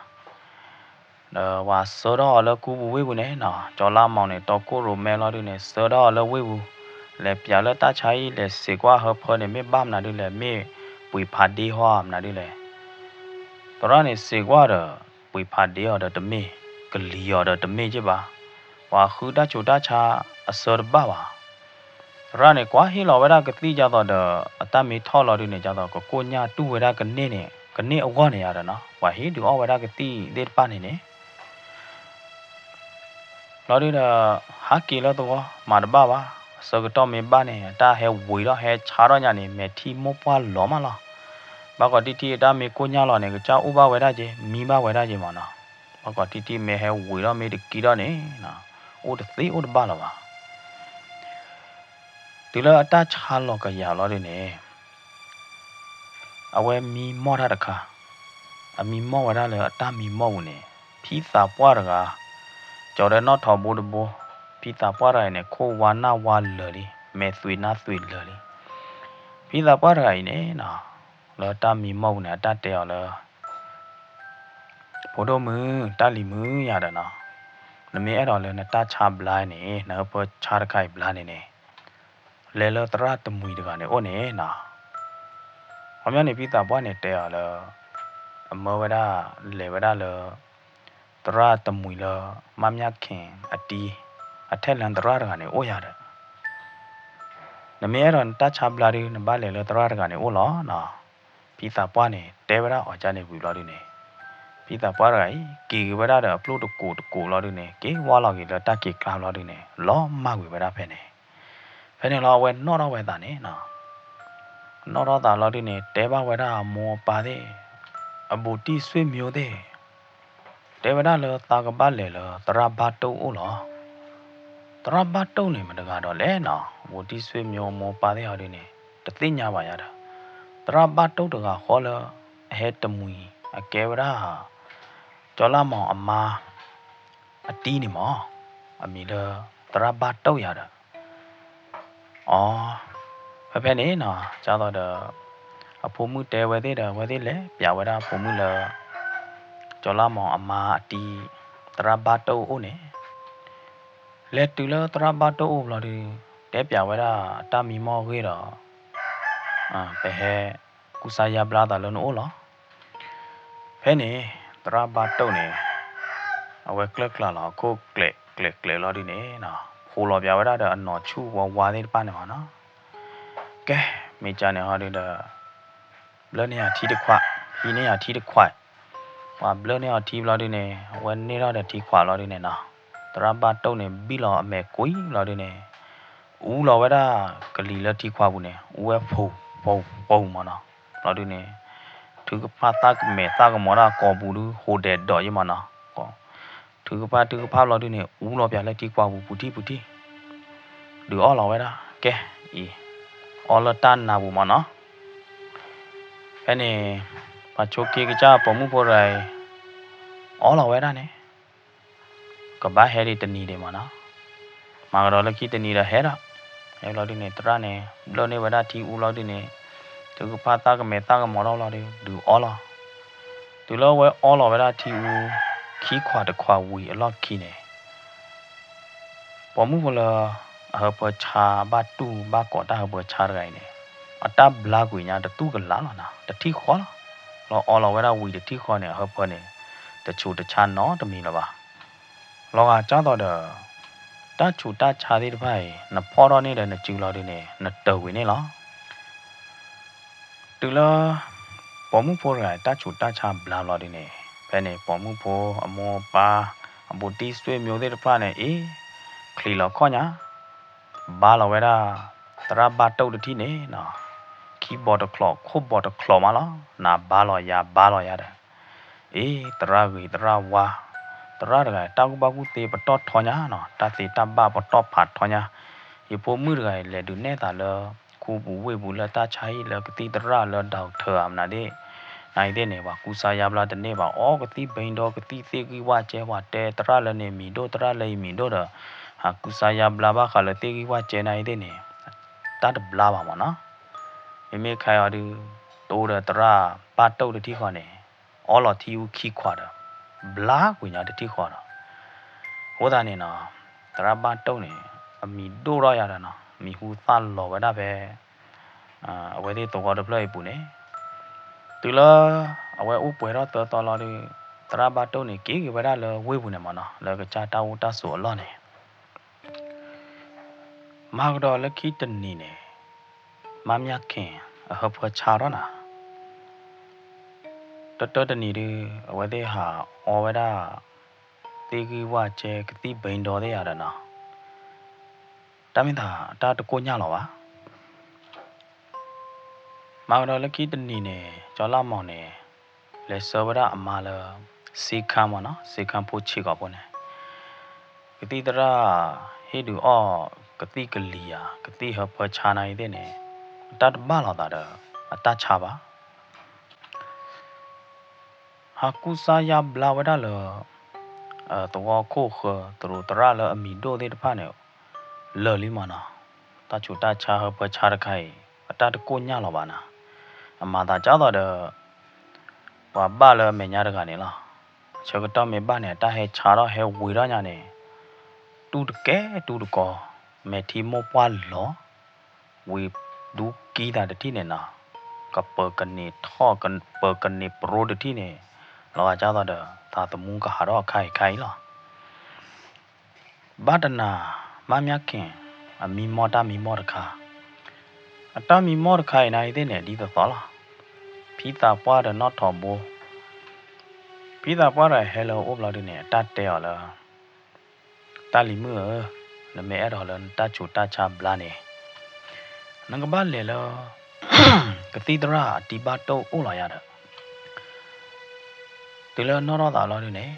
ဒီးပှၤဆှၢထီၣ်အီၤလၢကူပူၤဝ့ၢ်ပူၤန့ၣ်နီၤ, ကၠီလါမီၢ်န့ၣ် တီခိၣ်ရိၣ်မဲလီၤဒုန့ၣ် ဆှၢထီၣ်အီၤလၢဝ့ၢ်ပူၤ, လဲၤပၠးလၢတၢ်ဆါအံၤ လဲၤစံးကွၢ်ဟၢဖၢန့ၣ် မ့ၢ်ဘၣ်မနုၤဒုလဲၣ်, မ့ၢ်ပှ့ၤဖးဒ့ဟီမနုၤဒုလဲၣ်. သရၣ်န့ၣ်စံးကွၢ်ဒီး ပှ့ၤဖးဒ့အီၤဒီးတမ့ၢ်, ကလံၤအီၤဒီးတမ့ၢ်က့ဘၣ်. ပှၤဃုတၢ်ဆူးတၢ်ဆါအဆၢတဘၣ်ဘၣ်. သရၣ်န့ၣ် ကွၢ်ဟ့ၣ်လီၤဝဲဒၣ်ကသံၣ်ဒ်သိးဒီး အတၢ်မ့ၢ်ထီၣ်လီၤဒုန့ၣ် ဒ်သိးကကိၣ်ညၣ်တူၢ်ဝဲဒၣ်ကန့ၢ်န့ၣ် ကန့ၢ်အဂီၢ်န့ၣ်ယၤဒီးနီၤ, ပှၤဟ့ၣ်ဒုးအီၣ်ဝဲဒၣ်ကသံၣ်သ့ၣ်တဖၣ်န့ၣ်န့ၣ် လီၤဒုဒီး ဟးက့ၤလၢသဝီ မၤတဘၣ်ဘၣ်. အဆၢကတီၢ်မ့ၢ်ဘၣ်န့ၣ် အတၢ်ဟဲဝံၤထီၣ်ဟဲဆါထီၣ်ညါန့ၣ် မဲာ်ထံမိၢ်ပှၢ်လီၤမးလီၤ. ဘၣ်ကီးတံၢ်ထံးအတၢ်မ့ၢ်ကိၣ်ညၣ်လီၤန့ၣ် ကစၢ်အိၣ်ဘၣ်ဝဲဒၣ်က့, မံဘၣ်ဝဲဒၣ်က့မးနီၤ. ဘၣ်ကီးတံၢ်ထံးမ့ၢ်ဟဲဝံၤထီၣ်မ့ၢ်တကံထီၣ်န့ၣ် အိၣ်တသ့အိၣ်တဘၣ်လၢၤဘၣ်. တုၤလၢအတၢ်ဆါလီၤကယၤလီၤဒုန့ၣ် အဝဲမံမီၢ်တၢ်တခါ, အမံမီၢ်ဝဲဒၣ်လၢအတၢ်မံမီၢ်ပူၤန့ၣ် ဖံသးပှၢ်တဂၤ, ကၠီၤဒီးနီၣ်ထိးဘိတဘိ, ဖံသးပှၢ်တဂၤအံၤန့ၣ် ခိၣ်ဝါနၢ်ဝါလၢာ်လံ, မဲာ်သွံးနါသွံးလၢာ်လံ. ဖံသးပှၢ်တဂၤအံၤန့ၣ်နီၤ, လၢတၢ်မံမီၢ်ပူၤန့ၣ် အတၢ်တဲအီၤလၢ ဖိဒိၣ်မုၣ် တၢ်လံၤမုၣ်ယၤဒီးနီၤ, နမ့ၢ်အဲၣ်ဒိးလၢနတၢ်ဆါဘျါန့ၣ် နဟၢဖၢဆါတခါအံၤဘျါန့ၣ်န့ၣ် လဲၤလၢသရၣ်တမှံၤတဂၤန့ၣ်အိၣ်န့ၣ်နီၤ. ခီပညီန့ၣ် ဖံသးပှၢ်န့ၣ်တဲအီၤလၢ အမၢဝဲဒၣ် လဲၤဝဲဒၣ်လၢ သရၣ်တမှံၤလၢ မါမၠါခ့ၣ်အတံၤ အထဲလဲၣ်သရၣ်တဂၤန့ၣ်အိၣ်ယၤဒီး နမ့ၢ်အဲၣ်ဒိးနတၢ်ဆါဘျါဒု နဘၣ်လဲၤလၢသရၣ်တဂၤန့ၣ်အိၣ်လီၤနီၤ. ဖံသးပှၢ်န့ၣ် တဲဝဲဒၣ်အီၤကန့ၣ်ဝံၤဘျီဒုန့ၣ် ဖံသးပှၢ်တဂၤအံၤ က့ၤက့ၤဝဲဒၣ်ဒီးအပျိၢ်တကိးတကိးလီၤဒုန့ၣ် က့ၤဝါလီၤက့ၤလၢတၢ်က့ၤကျါဘျီဒုန့ၣ် လီၤမၢ်ကွံာ်ဝဲဒၣ်ဖဲန့ၣ်. ဖဲန့ၣ်လီၤအဝဲနီၣ်ထီၣ်ဝဲသးန့ၣ်နီၤ, နီၣ်ထီၣ်သးလီၤဒုန့ၣ် တဲဘၣ်ဝဲဒၣ်အမိၢ်အပၢ်သ့ၣ်, အဘူးတံၢ်ဆွေမျိုးသ့ၣ် တဲဝဲဒၣ်လၢသးကဘၣ်လဲၤလၢသရၣ်ဘၣ်တိၢ်အိၣ်လီၤ. သရၣ်ဘၣ်တိၢ်န့ၣ်မတဂၤဒီးလဲၣ်နီၤ, ဘူးတံၢ်ဆွေမျိုးအမိၢ်အပၢ်သ့ၣ်ဟီဒုန့ၣ် တသ့ၣ်ညါဘၣ်ယၤဒီး သရၣ်ဘၣ်တိၢ်တဂၤဃီလၢ အဟဲတမှံၤ အကဲဝဲဒၣ် ကၠီလါမီၢ်အမါ အတံၤန့ၣ်မး, အမံၤလၢ သရၣ်ဘၣ်တိၢ်ယၤဒီး အီ, ဖဲဖဲန့ၣ်နီၤ ဒ်သိးဒီး အဖိမုၣ်တဲဝဲသ့ၣ်ဒီး အဝဲသ့ၣ်လဲၤပျးဝဲဒၣ်အဖိမုၣ်လၢ ကၠီလါမီၢ်အမါအတံၤ သရၣ်ဘၣ်တိၢ်အိၣ်န့ၣ်, လဲၤတုၤလၢသရၣ်ဘၣ်တိၢ်အိၣ်ဘျီဒုး တဲပၠးဝဲဒၣ်တၢ်မံမီၢ်အဂ့ၢ်ဒီး ပဟဲကူစါယါဘျါသးလၢနအိၣ်လီၤ. ဖဲန့ၣ် သရၣ်ဘၣ်တိၢ်န့ၣ် အဝဲကျၢၢ်ကျၢ်လီၤအခိၣ်ကျဲးကျဲးကျဲးလီၤဒုးန့ၣ် ဖှိးလီၤပၠးဝဲဒၣ်ဒီးအနီၢ်ဆူၣ်ဝါဝါသ့ၣ်တဖၣ်န့ၣ်မးနီၤ. ကဲ, မ့ၢ်ကန့ၣ်ဟီဒုးဒီး ဘျၢန့ၢ်ယၤထံတခွး, ဟံးန့ၢ်ယၤထံတခွး, ပှၤဘျၢန့ၢ်အီၤထံဘျီဒုးန့ၣ် အဝဲန့ၢ်ထီၣ်ဒီးထံခွးလီၤဒုးန့ၣ်နီၤ, သရၣ်ဘၣ်တိၢ်န့ၣ် ဘံၣ်လီၤအမဲာ်ကွံာ်လီၤဒုးန့ၣ် အူလီၤဝဲဒၣ်ကလံၤလၢထံခွးပူၤန့ၣ် အူဝဲဖူဖူဖူမးနီၤ, ဘျီဒုးန့ၣ် ထုကဖၣ်သၣ်ကမဲာ်သၣ်ကမီၤဒၣ်ကိာ်ပူၤဒုး ဟိးဒဲးဒီးယံမးနီၤ, ထုကဖၣ်ထုကဖၣ်ဘျီဒုးန့ၣ် အူလီၤပၠးလၢထံခွးပူၤပူၤထံၣ်ပူၤထံၣ် ဒုးအီၣ်လီၤဝဲဒၣ်, ကဲ, အံၤ, အီလၢတၢ်နါပူၤမးနီၤ. ဖဲန့ၣ် ပှၤဆိးက့ကစၢ်ပိာ်မုၣ်ဖိတဂၤအံၤ အီလီၤဝဲဒၣ်န့ၣ် ကဘၣ်ဟဲဒံးတနံၤဒံးမးနီၤ. မၤကဒီးလၢခံတနံၤဒီးဟဲဒီး, ဟဲဘျီဒုးန့ၣ် သရၣ်န့ၣ် ဘျၢန့ၢ်ဝဲဒၣ်ထံအူလီၤဒုးန့ၣ်, ထုကဖၣ်သၣ်ကမဲာ်သၣ်ကမီၤထီၣ်လီၤဒုး ဒုးအီလီၤ. တုၤလၢအဝဲအီလီၤဝဲဒၣ်ထံအူ ခံခွးတခွးဝံၤအလီၢ်ခံန့ၣ် ပိာ်မုၣ်ဖိလၢ အဟၢဖၢဆါဘၣ်တူၢ်ဘၣ်ကိးတၢ်ဟၢဖၢဆါတဂၤအံၤန့ၣ် အတၢ်ဘျါကွံာ်ညါတတူၢ်ကလာ်လီၤနီၤ, တထံၣ်ဃီလီၤ. လီၤအီလီၤဝဲဒၣ်ဝံၤတထံၣ်ဃီန့ၣ် အဟၢဖၢန့ၣ် တဆူးတဆါနီတမံၤလၢၤဘၣ်. လီၤဂာ်ကၢ်သိးဒီး တၢ်ဆူးတၢ်ဆါသ့ၣ်တဖၣ်အံၤ နဖီၣ်ထီၣ်န့ၢ်ဒီးနစုလီၤဒုးန့ၣ် နတၢၤဝံၤန့ၣ်လီၤ. တုၤလၢ ပိာ်မုၣ်ဖိတဂၤ တၢ်ဆူးတၢ်ဆါဘျါဘျီဒုးန့ၣ် ဖဲန့ၣ် ပိာ်မုၣ်ဖိအမိၢ်အပၢ် အဘူးတံၢ်စွ့မိသ့ၣ်တဖၣ်န့ၣ် အ့ ချံးလီၤခီၣ်ညါ ဘါလီၤဝဲဒၣ် သရၣ်ဘၣ်တိၢ်တထံၣ်န့ၣ်နီၤ, ခံဘီတချီး ခိၣ်ဘီတချီးမးလီၤ, နၤဘါလီၤယၤဘါလီၤယၤဒီး, အ့ သရၣ်ဂ့ၤသရၣ်ဝါ, သရၣ်တဂၤ တၢ်ကူၣ်ဘၣ်ကူၣ်သ့ပတီၢ်ထီညါနီၤ, တၢ်သ့တၢ်ဘၣ်ပတီၢ်ဖးထီညါ, ယဖိမုၣ်တဂၤအံၤ လဲၤဒုးနဲၣ်သးလၢ ခူပူၤဝ့ၢ်ပူၤလၢတၢ်ဆါဟံၣ်လၢကသံၣ်သရၣ်လၢ doctor မနုၤသ့ၣ်, နၤအံၤသ့ၣ်န့ၣ် ပှၤကူစါယါဘျါတန့ၢ်ဘၣ်, အီကသံၣ်ဘိဒီကသံၣ်သ့ၣ်ဂံၢ်ဝၣ်ကဲ ပှၤတဲသရၣ်လၢန့ၣ်မံၤဒိၣ် သရၣ်လၢအံၤမံၤဒိၣ်ဒီး ဟးကူစါယါဘျါဘၣ်ဃးလၢသ့ၣ်ဂံၢ်ဝၣ်ကဲနၤအံၤသ့ၣ်န့ၣ် တၢ်တဘျါဘၣ်မးနီၤ. မ့မ့ၢ်ခဲအံၤဒုး တအိၣ်ဒီးသရၣ်ဘၣ်တိၢ်တထံၣ်ဃီန့ၣ် အီလီၤထံအူခံခွးဒီး ဘျါကွံာ်ညါတထံၣ်ဃီဒီး အဃိသတးန့ၣ်နီၤ သရၣ်ဘၣ်တိၢ်န့ၣ် အမံၤဒိၣ်ထီၣ်ယၤဒီးနီၤ မံၤဟူသၣ်လီၤဝဲဒၣ်ဖဲ အဝဲသ့ၣ်သဝီတဖျၢၣ်အံၤပူၤန့ၣ် တုၤလၢ အဝဲအိၣ်ပှဲၤထီၣ်သၢသီလီၤဒုး သရၣ်ဘၣ်တိၢ်န့ၣ် က့ၤက့ၤဝဲဒၣ်လၢဝ့ၢ်ပူၤန့ၣ်မးနီၤ လၢကစၢ်တၢ်အိၣ်တၢ်ဆိးအလီၢ်န့ၣ် မၤကဒီးလၢခံတနံၤန့ၣ် မါမၠၣ်ခ့ၣ် အဟၢဖၢဆါထီၣ်နၤ တၢတၢတနံၤဒုး အဝဲသ့ၣ်ဟးအီဝဲဒၣ် သ့ၣ်ဂံၢ်ဝၣ်ကဲကသံၣ်ဘိဒီသ့ၣ်ယၤဒီးနီၤ တၢ်မ့ၢ်သးတၢ်တကိၢ်ညၢ်လီၤဘၣ်. မၤကဒီးလၢခံတနံၤန့ၣ် ကၠီလၢ်မီၢ်န့ၣ် လဲၤဆှၢဝဲဒၣ်အမါလၢ စ့ခါမးနီၤ စ့ခါဖိဆံးကိာ်ဖိန့ၣ် ကသံၣ်သရၣ် ဟ့ၣ်ဒုးအီၣ်ကသံၣ်ကလံၤဧါ ကသံၣ်ဟၢဖၢဆါနၤအံၤသ့ၣ်န့ၣ် တၢ်တဘၣ်လိာ်သးဒီး အတၢ်ဆါဘၣ် ဟးကူစါယါဘျါဝဲဒၣ်လၢ သဝီခိၣ်ဃၢၤ သရူးသရၣ်လၢအမံၤဒိၣ်သ့ၣ်တဖၣ်န့ၣ် လၢာ်လံမးနီၤ တၢ်ဆူးတၢ်ဆါဟၢဖၢဆါတခါအံၤ အတၢ်တကိၢ်ညၢ်လီၤဘၣ်နၤ အမၤသးကၢ်သိးဒီး ပှၤဘၣ်လၢအမဲာ်ညါတဂၤန့ၣ်လီၤ. ဆၢကတီၢ်မ့ၢ်ဘၣ်န့ၣ် အတၢ်ဟဲဆါထီၣ်ဟဲဝံၤထီၣ်ညါန့ၣ် တူၢ်တကဲတူၢ်တကီ မဲာ်ထံမိၢ်ပှၢ်လီၤ ဝံၤဒူကံသးတထံၣ်န့ၣ်နီၤ ကပၢၤကန့ၢ်ထီၣ် ကပၢၤကန့ၢ်ပရိတထံၣ်န့ၣ် လီၤဂာ်ကၢ်သိးဒီး သးသမူကဟးထီၣ်အခါအံၤခါအံၤလီၤ. ဘၣ်တနၤ မါမၠၣ်ခ့ၣ် အမံမီၢ်တၢ်မံမီၢ်တခါ အတၢ်မံမီၢ်တခါအံၤနၤအံၤသ့ၣ်န့ၣ် ဒ်သိးသိးလီၤ. ဖံသးပှၢ်ဒီးနီၣ်ထိးဘိ ဖံသးပှၢ်ဒီးဟဲလၢအအိၣ်ဘျီဒုးန့ၣ် အတၢ်တဲအီၤလၢ တၢ်လံၤမုၣ်ဧၢ, နမ့ၢ်အဲၣ်ဒိးလၢနတၢ်ဆူးတၢ်ဆါဘျါန့ၣ် နကဘၣ်လဲၤလၢ ကသံၣ်သရၣ်အတံၤဘၣ်တိၢ်အိၣ်လီၤယၤဒီး တုၤလၢနီၣ်ထီၣ်သးလီၤဒုးန့ၣ်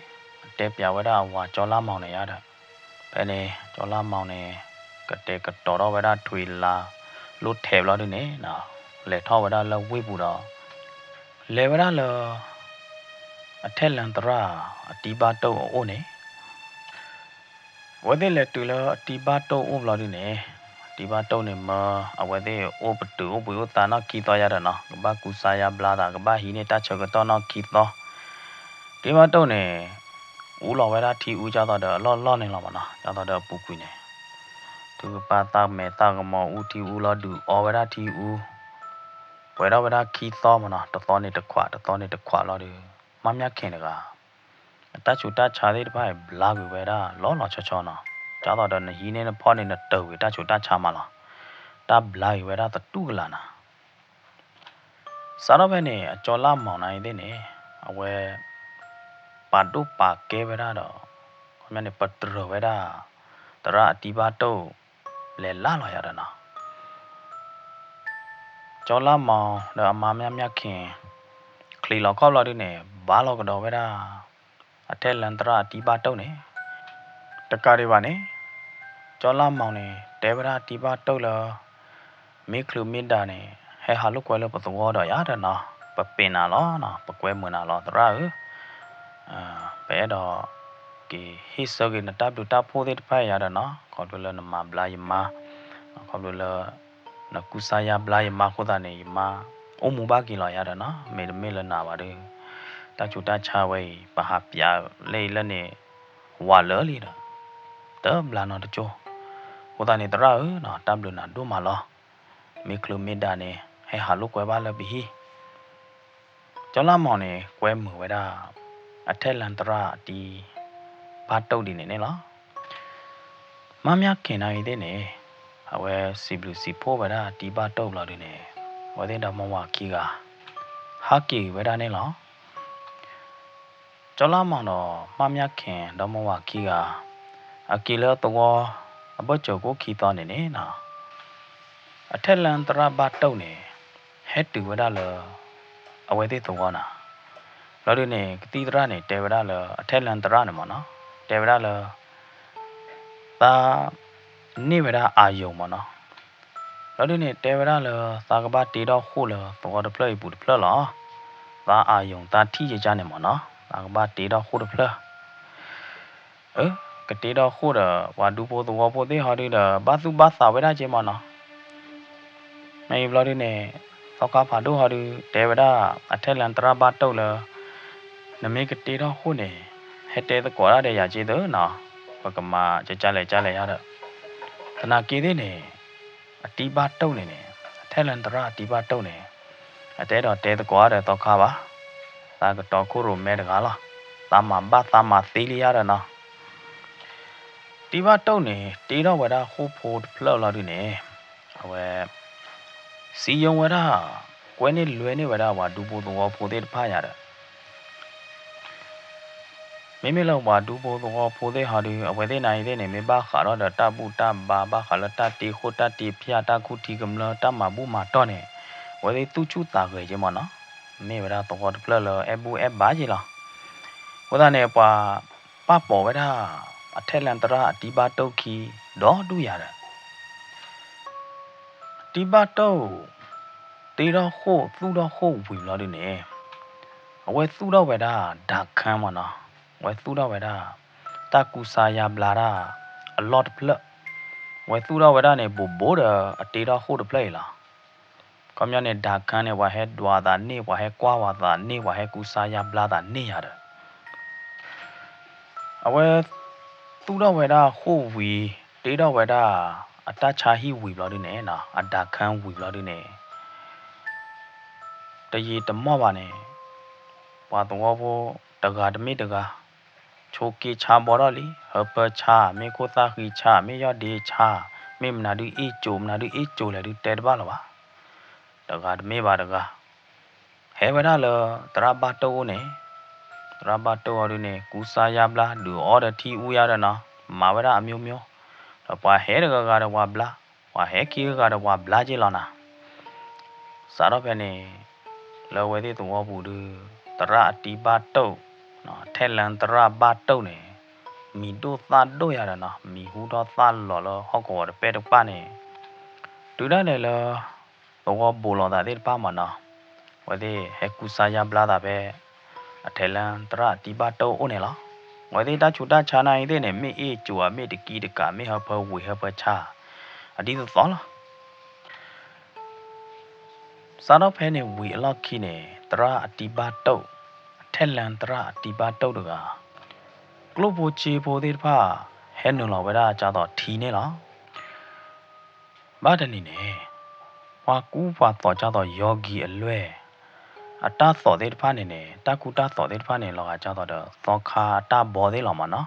တဲပၠးဝဲဒၣ်အဝၤကၠီလါမီၤန့ၣ်ယၤဒီး ဖဲန့ၣ် ကၠီလါမီၤန့ၣ် ကတဲာ်ကတီၤထီၣ်ဝဲဒၣ်ထွံၣ်လါ လိၣ်ထဲးဘျီဒုးန့ၣ် လဲၤထီၣ်ဝဲဒၣ်လၢဝ့ၢ်ပူၤဒီး လဲၤဝဲဒၣ်လၢ အထဲလၢသရၣ်အတံၤဘၣ်တိၢ်အအိၣ်န့ၣ် အဝဲသ့ၣ်လဲၤတုၤလၢအတံၤဘၣ်တိၢ်အိၣ်ဘျီဒုးန့ၣ် အတံၤဘၣ်တိၢ်န့ၣ်မၢ အဝဲသ့ၣ်အိၣ်ပတုာ်အိၣ်ဘှံးအိၣ်သါနီၢ်ခံသီယၤဒီးနီၤ ကဘၣ်ကူစါယါဘျါသး ကဘၣ်ဟံးန့ၢ်တၢ်ဆၢကတီၢ်နီၢ်ခံသီ တံၤဘၣ်တိၢ်န့ၣ် အူလီၤဝဲဒၣ်ထံအူ ဒ်သိးဒီးအလီၢ်လီၢ်န့ၣ်လီၤမ့ၢ်နီၤ, ဒ်သိးဒီးအပူၤကွံာ်န့ၣ်, ထုကဖၣ်သၣ်မဲာ်သၣ်ကမီၤအူထံအူလီၤ ဒုးအီဝဲဒၣ်ထံအူ, ပှဲၤထီၣ်ဝဲဒၣ်ခံသီမ့ၢ်နီၤ, တသီန့ၣ်တခွး တသီန့ၣ်တခွးလီၤဒီး မါမၠၣ်ခ့ၣ်တဂၤ အတၢ်ဆူးတၢ်ဆါသ့ၣ်တဖၣ်အံၤ ဘျါကွံာ်ဝဲဒၣ်လီၤလီၤဆီဆီနီၤ, ဒ်သိးဒီးနဟံးန့ၢ်နဖီၣ်န့ၣ် နတၢၢ်ကွံာ်တၢ်ဆူးတၢ်ဆါမးလီၤ, တၢ်ဘျါကွံာ်ဝဲဒၣ်သတူၢ်ကလာ်နၤ စးထီၣ်ဖဲန့ၣ် အကၠီလါမီၤန့ၣ်အံၤသ့ၣ်န့ၣ် အဝဲ ပာ်ဒိၣ်ပာ်ကဲဝဲဒၣ်ဒီး ခီပညီန့ၣ် ပတြၢၤဝဲဒၣ် သရၣ်အတံဘၣ်တိၢ် လဲၤလၢ်လီၤယၤဒီးနီၤ, ကၠီလါမီၤဒီးအမါမၠၣ်မၠၣ်ခ့ၣ် ချံးလီၤခီၣ်ဘျီဒုန့ၣ် ဘါလီၤကဒီးဝဲဒၣ် အထဲလၢသရၣ်အတံဘၣ်တိၢ်န့ၣ် တကးဒံးဘၣ်န့ၣ် ကၠီလါမီၤန့ၣ် တဲဝဲဒၣ်တံဘၣ်တိၢ်လၢ မ့ၢ်ချုးမ့ၢ်ဒၣ်န့ၣ် ဟဲဟးလိာ်ကွဲလၢပသဝီဒီးယၤဒီးနီၤ, ပပ့ၤနၤလီၤနီၤ, ပကွဲမုာ်နၤလီၤ သရၣ်ဧၢ, ပအဲၣ်ဒိး က့ၤဟ့ၣ်ဆၢက့ၤနတၢ်ဘျုးတၢ်ဖှိၣ်သ့ၣ်တဖၣ်ယၤဒီးနီၤ, ခီဖျိလၢနမၤဘျါယမါ, ခီဖျိလၢ နကူစါယါဘျါယမါအဃိသတးန့ၣ် ယမါအိၣ်မူဘၣ်က့ၤလီၤယၤဒီးနီၤ, မ့တမ့ၢ်လၢနၤဘၣ်ဒီး တၢ်ဆူးတၢ်ဆါဝဲအံၤ ပဟးပျးလၢအံၤလၢန့ၣ် ဝးလၢာ်လံဒီး တဘျါနီတကၠိၢ်, အဃိသတးန့ၣ် သရၣ်ဧၢနီၤ တၢ်ဘျုးနၤဒိၣ်မးလီၤ, မ့ၢ်ချုးမ့ၢ်ဒၣ်န့ၣ် ဟဲဟးလိာ်ကွဲဘၣ်လၢပဟံၣ် ကၠီလါမီၤန့ၣ် ကွဲမုာ်ဝဲဒၣ် အထဲလၢသရၣ်အတံဘၣ်တိၢ်ဒ်န့ၣ်န့ၣ်လီၤ. မါမၠၣ်ခ့ၣ်နၤအံၤသ့ၣ်န့ၣ် အဝဲစံးဘျုးစံးဖှိၣ်ဝဲဒၣ်အတံဘၣ်တိၢ်ဘျီဒုန့ၣ် အဝဲသ့ၣ်ဒီမါဝၤခံဂၤ ဟးက့ၤဝဲဒၣ်န့ၣ်လီၤ. ကၠီလါမီၤဒီးမါမၠၣ်ခ့ၣ်ဒီမါဝၤခံဂၤ အက့ၤလၢသဝီ အဘၢၣ်စၢၤကိၣ်ခံသီန့ၣ်န့ၣ် အထဲလၢသရၣ်ဘၣ်တိၢ်န့ၣ် ဟဲတုၤဝဲဒၣ်လၢ အဝဲသ့ၣ်သဝီနၤ, ဘျီဒုန့ၣ် ကသံၣ်သရၣ်န့ၣ် တဲဝဲဒၣ်လၢ အထဲလၢသရၣ်န့ၣ်မ့ၢ်နီၤ, တဲဝဲဒၣ်လၢ သး န့ၢ်ဝဲဒၣ်အၢယိာ်မ့ၢ်နီၤ, ဘျီဒုန့ၣ် တဲဝဲဒၣ်လၢ သးကဘၣ်တ့ထီၣ်ဃိၣ်လၢသဝီတဖျၢၣ်အံၤပူၤတဖျၢၣ်လီၤ. သးအၢယိာ်သးထံၣ်ယကါန့ၣ်မ့ၢ်နီၤ, သးကဘၣ်တ့ထီၣ်ဃိၣ်တဖျၢၣ် အၢ ကတ့ထီၣ်ဃိၣ်ဒီး ပှၤဒူဖိသဝီဖိသ့ၣ်ဟီဒုဒီး ဘၣ်သူၣ်ဘၣ်သးဝဲဒၣ်က့မ့ၢ်နီၤ. မ့ၢ်ဘျီဒုန့ၣ် သီခါဖးဒိၣ်ဟီဒု တဲဝဲဒၣ် အထဲလၢသရၣ်ဘၣ်တိၢ်လၢ နမ့ၢ်ကတ့ထီၣ်ဃိၣ်န့ၣ် ဟဲတဲသကိးတၢ်ဒီးယၤက့သုနီၤ, ပကမၤကကလဲၣ်ကလဲၣ်ယါဒီး သနာ်က့သ့ၣ်န့ၣ် အတံဘၣ်တိၢ်န့ၣ်န့ၣ် အထဲလၢသရၣ်အတံဘၣ်တိၢ်န့ၣ် အတအဲၣ်ဒိးတဲသကိးဒီးသီခါဘၣ်, သးကတီၤခိၣ်ရိၣ်မဲတဂၤလီၤ, သးမၤဘၣ်သးမၤသ့လံယါဒီးနီၤ. တံဘၣ်တိၢ်န့ၣ် တ့ထီၣ်ဝဲဒၣ်ဃိၣ်ဖိတဖျၢၣ်လီၤဒုန့ၣ် အဝဲ စံယိဝဲဒၣ် ကွဲန့ၢ်လွဲန့ၢ်ဝဲဒၣ်ပှၤဒူဖိသဝီဖိသ့ၣ်တဖၣ်ယါဒီး မ့မ့ၢ်လၢပှၤဒူဖိသဝီဖိသ့ၣ်ဟီဒု အဝဲသ့ၣ်နၤအံၤသ့ၣ်န့ၣ် မ့ၢ်ဘၣ်ဃးထီၣ်ဒီးတၢ်ဘူၣ်တၢ်ဘါ ဘၣ်ဃးလၢတၢ်တ့ဃိၣ်တၢ်တ့ဖၠၣ် တၢ်ခူၣ်ထံကမျၢၢ် တၢ်မၤဘူၣ်မၤတီၢ်န့ၣ် အဝဲသ့ၣ်သူၣ်ဆူၣ်သးဂဲၤက့မ့ၢ်နီၤ, မ့ၢ်ဝဲဒၣ်သဝီတဖျၢၣ်လၢအဲၣ်ဘူၣ်အဲၣ်ဘါက့လီၤ. အဃိသတးန့ၣ် ပှၤပာ်ပိာ်ဝဲဒၣ် အထဲလၢသရၣ်အတံဘၣ်တိၢ်ခံ ဒီဒူၣ်ယၤဒီး တံဘၣ်တိၢ် တ့ထီၣ်ဃိၣ်သူၣ်ထီၣ်ဃိၣ်ဝံၤဘျီဒုန့ၣ် အဝဲသူၣ်ထီၣ်ဝဲဒၣ်ဒၣ်ခၢမ့ၢ်နီၤ, အဝဲသူၣ်ထီၣ်ဝဲဒၣ် တၢ်ကူစါယါဘျါတၢ်အလီၢ်တဖျၢၣ်, အဝဲသူၣ်ထီၣ်ဝဲဒၣ်န့ၣ် ဘူးဘူးဒီးအတ့ထီၣ်ဃိၣ်တဖျၢၣ်အံၤလီၤ. ခီပညီန့ၣ် ဒၣ်ခၢန့ၣ် ပှၤဟဲဒွးသးန့ၢ် ပှၤဟဲကွၢ်ဝဲသးန့ၢ် ပှၤဟဲကူစါယါဘျါသးန့ၢ်ယၤဒီး အဝဲ သူၣ်ထီၣ်ဝဲဒၣ်ဃိၣ်ဝံၤ တ့ထီၣ်ဝဲဒၣ် အတၢ်ဆါဟံၣ်ဝံၤဘျီဒုန့ၣ်နီၤ အဒၣ်ခၢဝံၤဘျီဒုန့ၣ် တယံာ်တမီၢ်ဘၣ်န့ၣ် ပှၤသဝီဖိတဂၤတမ့ၢ်တဂၤ ဆိးက့ဆါဘီထီၣ်လံ ဟၢဖၢဆါ မ့ၢ်ခိၣ်သၣ်ဃံဆါ မ့ၢ်ယီၢ်ဒ့ဆါ မ့ၢ်မနုၤဒုအ့ၣ်ကၠိ မနုၤဒုအ့ၣ်ကၠိလဲၣ်ဒုတဲတဘၣ်လၢၤဘၣ်. တဂၤတမ့ၢ်ဘၣ်တဂၤ ဟဲဝဲဒၣ်လၢ သရၣ်ဘၣ်တိၢ်အိၣ်န့ၣ်, သရၣ်ဘၣ်တိၢ်အီၤဒုန့ၣ် ကူစါယါဘျါ ဒုးအီဒီးထံအူယါဒီးနီၤ, မၤဝဲဒၣ်အမျိုးမျိုး, ဒီးပှၤဟဲတဂၤဂၤဒီးပှၤဘျါ, ပှၤဟဲခံဂၤဂၤဒီးပှၤဘျါက့လီၤနၤ. စးထီၣ်ဖဲန့ၣ် လၢအဝဲသ့ၣ်သဝီပူၤဒု သရၣ်အတံဘၣ်တိၢ်, ထဲလၢသရၣ်ဘၣ်တိၢ်န့ၣ် မံၤဒိၣ်သၣ်ဒိၣ်ယါဒီးနီၤ, မံၤဟူထီၣ်သၣ်လီၤလၢဟီၣ်ကဝီၤတပဲၢ်တပၢ်န့ၣ်, တုၤဒၣ်လဲာ်လၢ သဝီဘူးလိာ်သးသ့ၣ်တဖၣ်မးနီၤ, အဝဲသ့ၣ်ဟဲကူစါယါဘျါသးဖဲ အထဲလၢသရၣ်အတံဘၣ်တိၢ်အိၣ်န့ၣ်လီၤ. အဝဲသ့ၣ်တၢ်ဆူးတၢ်ဆါနၤအံၤသ့ၣ်န့ၣ် မ့ၢ်အ့ၣ်ကၠိဧါ မ့ၢ်တကံတကး မ့ၢ်ဟၢဖၢဝံၤဟၢဖၢဆါ အဒ်သိးသိးလီၤ. စးထီၣ်ဖဲန့ၣ်ဝံၤအလီၢ်ခံန့ၣ် သရၣ်အတံဘၣ်တိၢ်, ထဲလၢသရၣ်အတံဘၣ်တိၢ်တဂၤ, ကျိၣ်ဖိစ့ဖိသ့ၣ်တဖၣ် ဟဲနုာ်လီၤဝဲဒၣ်ကၢ်သိးထံန့ၣ်လီၤ. ဘၣ်တနံၤန့ၣ် ပှၤကူပှၤသိးကၢ်သိးယီၤကံၤအလွဲၢ် အတၢ်သိးသ့ၣ်တဖၣ်န့ၣ်န့ၣ် တၢ်ကူတၢ်သိးသ့ၣ်တဖၣ်န့ၣ် လီၤဂာ်ကၢ်သိးဒီးသီခါအတၢ်ဘီသ့ၣ်လီၤမးနီၤ.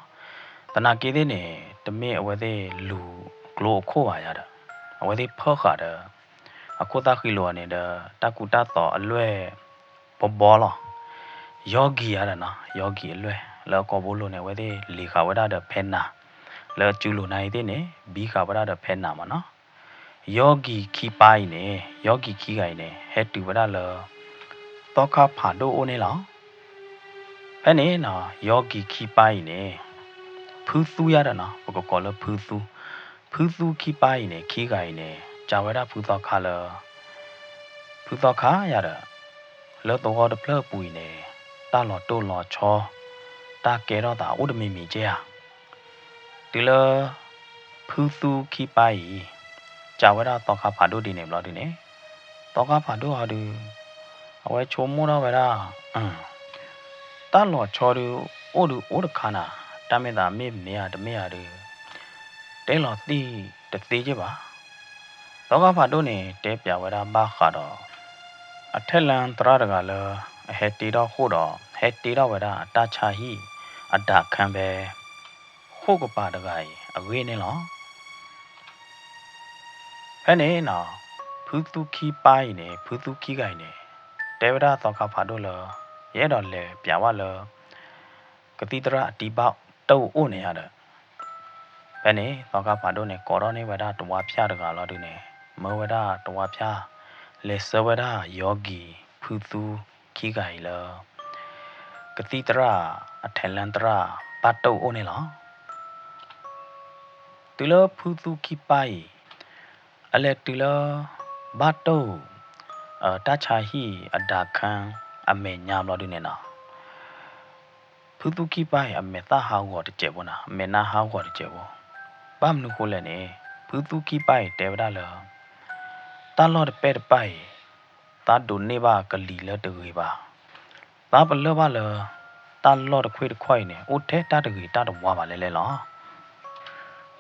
သနာ်က့သ့ၣ်န့ၣ် တမ့ၢ်အဝဲသ့ၣ်လူၤကျိအခိၣ်ဘၣ်ယၤဒီး အဝဲသ့ၣ်ဖၢဃာ်ဒီး အခိၣ်သၣ်ဃံလိာ်န့ၣ်ဒီး တၢ်ကူတၢ်သိးအလွဲၢ် ဘီဘီလီၤ. ယီၤကံၤယၤဒီးနီၤ ယီၤကံၤအလွဲၢ် လၢအကိာ်ဘိလိၤန့ၣ် အဝဲသ့ၣ်လံၤဃာ်ဝဲဒၣ်ဒီးဖဲနၤ, လၢအစူလိၤနၤအံၤသ့ၣ်န့ၣ် ဘံဃာ်ဝဲဒၣ်ဒီးဖဲနၤမးနီၤ. ယီၤကံၤခံပၢ်အံၤန့ၣ် ယီၤကံၤခံဂၤအံၤန့ၣ် ဟဲတုၤဝဲဒၣ်လၢ သီခါဖးဒိၣ်အိၣ်န့ၣ်လီၤ. ဖဲန့ၣ်နီၤ ယီၤကံၤခံပၢ်အံၤန့ၣ် ဖုသူယၤဒီးနီၤ ပကကိးလၢဖုသူ, ဖုသူခံပၢ်အံၤန့ၣ် ခံဂၤအံၤန့ၣ် စံးဝဲဒၣ်ဖုသီခါလၢ ဖုသီခါယၤဒီး လၢသဝီတဖျၢၣ်အပူၤအံၤန့ၣ် တၢ်လီၤတိၢ်လီၤဆီ တၢ်ကဲထီၣ်သးအိၣ်တမံၤမံၤကဲဧါ. တုၤလၢ ဖုသူခံပၢ်အံၤ စံးဝဲဒၣ်သီခါဖးဒိၣ်ဒ်န့ၣ်ဘျီဒုန့ၣ် သီခါဖးဒိၣ်ဟီဒု အဝဲဆိကမိၣ်ထီၣ်ဝဲဒၣ် တၢ်လီၤဆီဒု အိၣ်ဒုအိၣ်တခါနၤ, တၢ်မ့ၢ်သးမ့ၢ်မ့ၢ်ဧါတမ့ၢ်ဧါဒု တဲလီၤတံၢ်တသ့က့ဘၣ်. သီခါဖးဒိၣ်န့ၣ် တဲပၠးဝဲဒၣ်ဘၣ်ဃးဒီး အထဲလဲၣ်သရၣ်တဂၤလၢ အဟဲတ့ထီၣ်ဃိၣ်ဒီး ဟဲတ့ထီၣ်ဝဲဒၣ်အတၢ်ဆါဟံၣ် အဒၣ်ခၢၣ်ဖဲ ဃိၣ်ကပၤတဂၤအံၤအဂ့ၢ်န့ၣ်လီၤ. ဖဲန့ၣ်နီၤ ဖုသူခံပၢ်အံၤန့ၣ် ဖုသူခံဂၤအံၤန့ၣ် တဲဝဲဒၣ်သီခါဖးဒိၣ်လၢ ယအဲၣ်ဒိးလဲၤပၠးဝဲလၢ ကသံၣ်သရၣ်အတံၤဘၣ်တၢ်အိၣ်န့ၣ်ဧါဒီး ဖဲန့ၣ် သီခါဖးဒိၣ်န့ၣ် ကိးထီၣ်န့ၢ်ဝဲဒၣ်တဝါဖၠၣ်တဂၤလီၤဒုန့ၣ် မၢဝဲဒၣ်တဝါဖၠၣ် လဲၤဆှၢဝဲဒၣ်ယီၤကံၤဖုသူခံဂၤအံၤလၢ ကသံၣ်သရၣ် အထဲလဲၣ်သရၣ်ဘၣ်တၢ်အိၣ်န့ၣ်လီၤ. တုၤလၢဖုသူခံပၢ်အံၤ အလဲၤတုၤလၢ ဘၣ်တိၢ် တၢ်ဆါဟံၣ်အဒၣ်ခၢၣ်အမဲာ်ညါဘျီဒုန့ၣ်နီၤ ဖုသူခံပၢ်အံၤ အမဲာ်သၣ်ဟးဂီၤတစဲးဖိနီၤ, အမဲာ်နါဟးဂီၤတစဲးဖိ. ဘၣ်မနုၤဃိလဲၣ်န့ၣ် ဖုသူခံပၢ်အံၤတဲဝဲဒၣ်လၢ တၢ်လီၢ်တပဲာ်တပၢ်အံၤ သးဒိးန့ၢ်ဘၣ်ကလံၤလၢတဂ့ၤဘၣ်. သးပလၢၢ်ဘၣ်လၢ တၢ်လီၢ်တခွ့ၣ်တခီၣ်အံၤန့ၣ် အိၣ်ထဲတၢ်တဂ့ၤတၢ်တဝါဘၣ်လဲၣ်လဲၣ်လီၤ.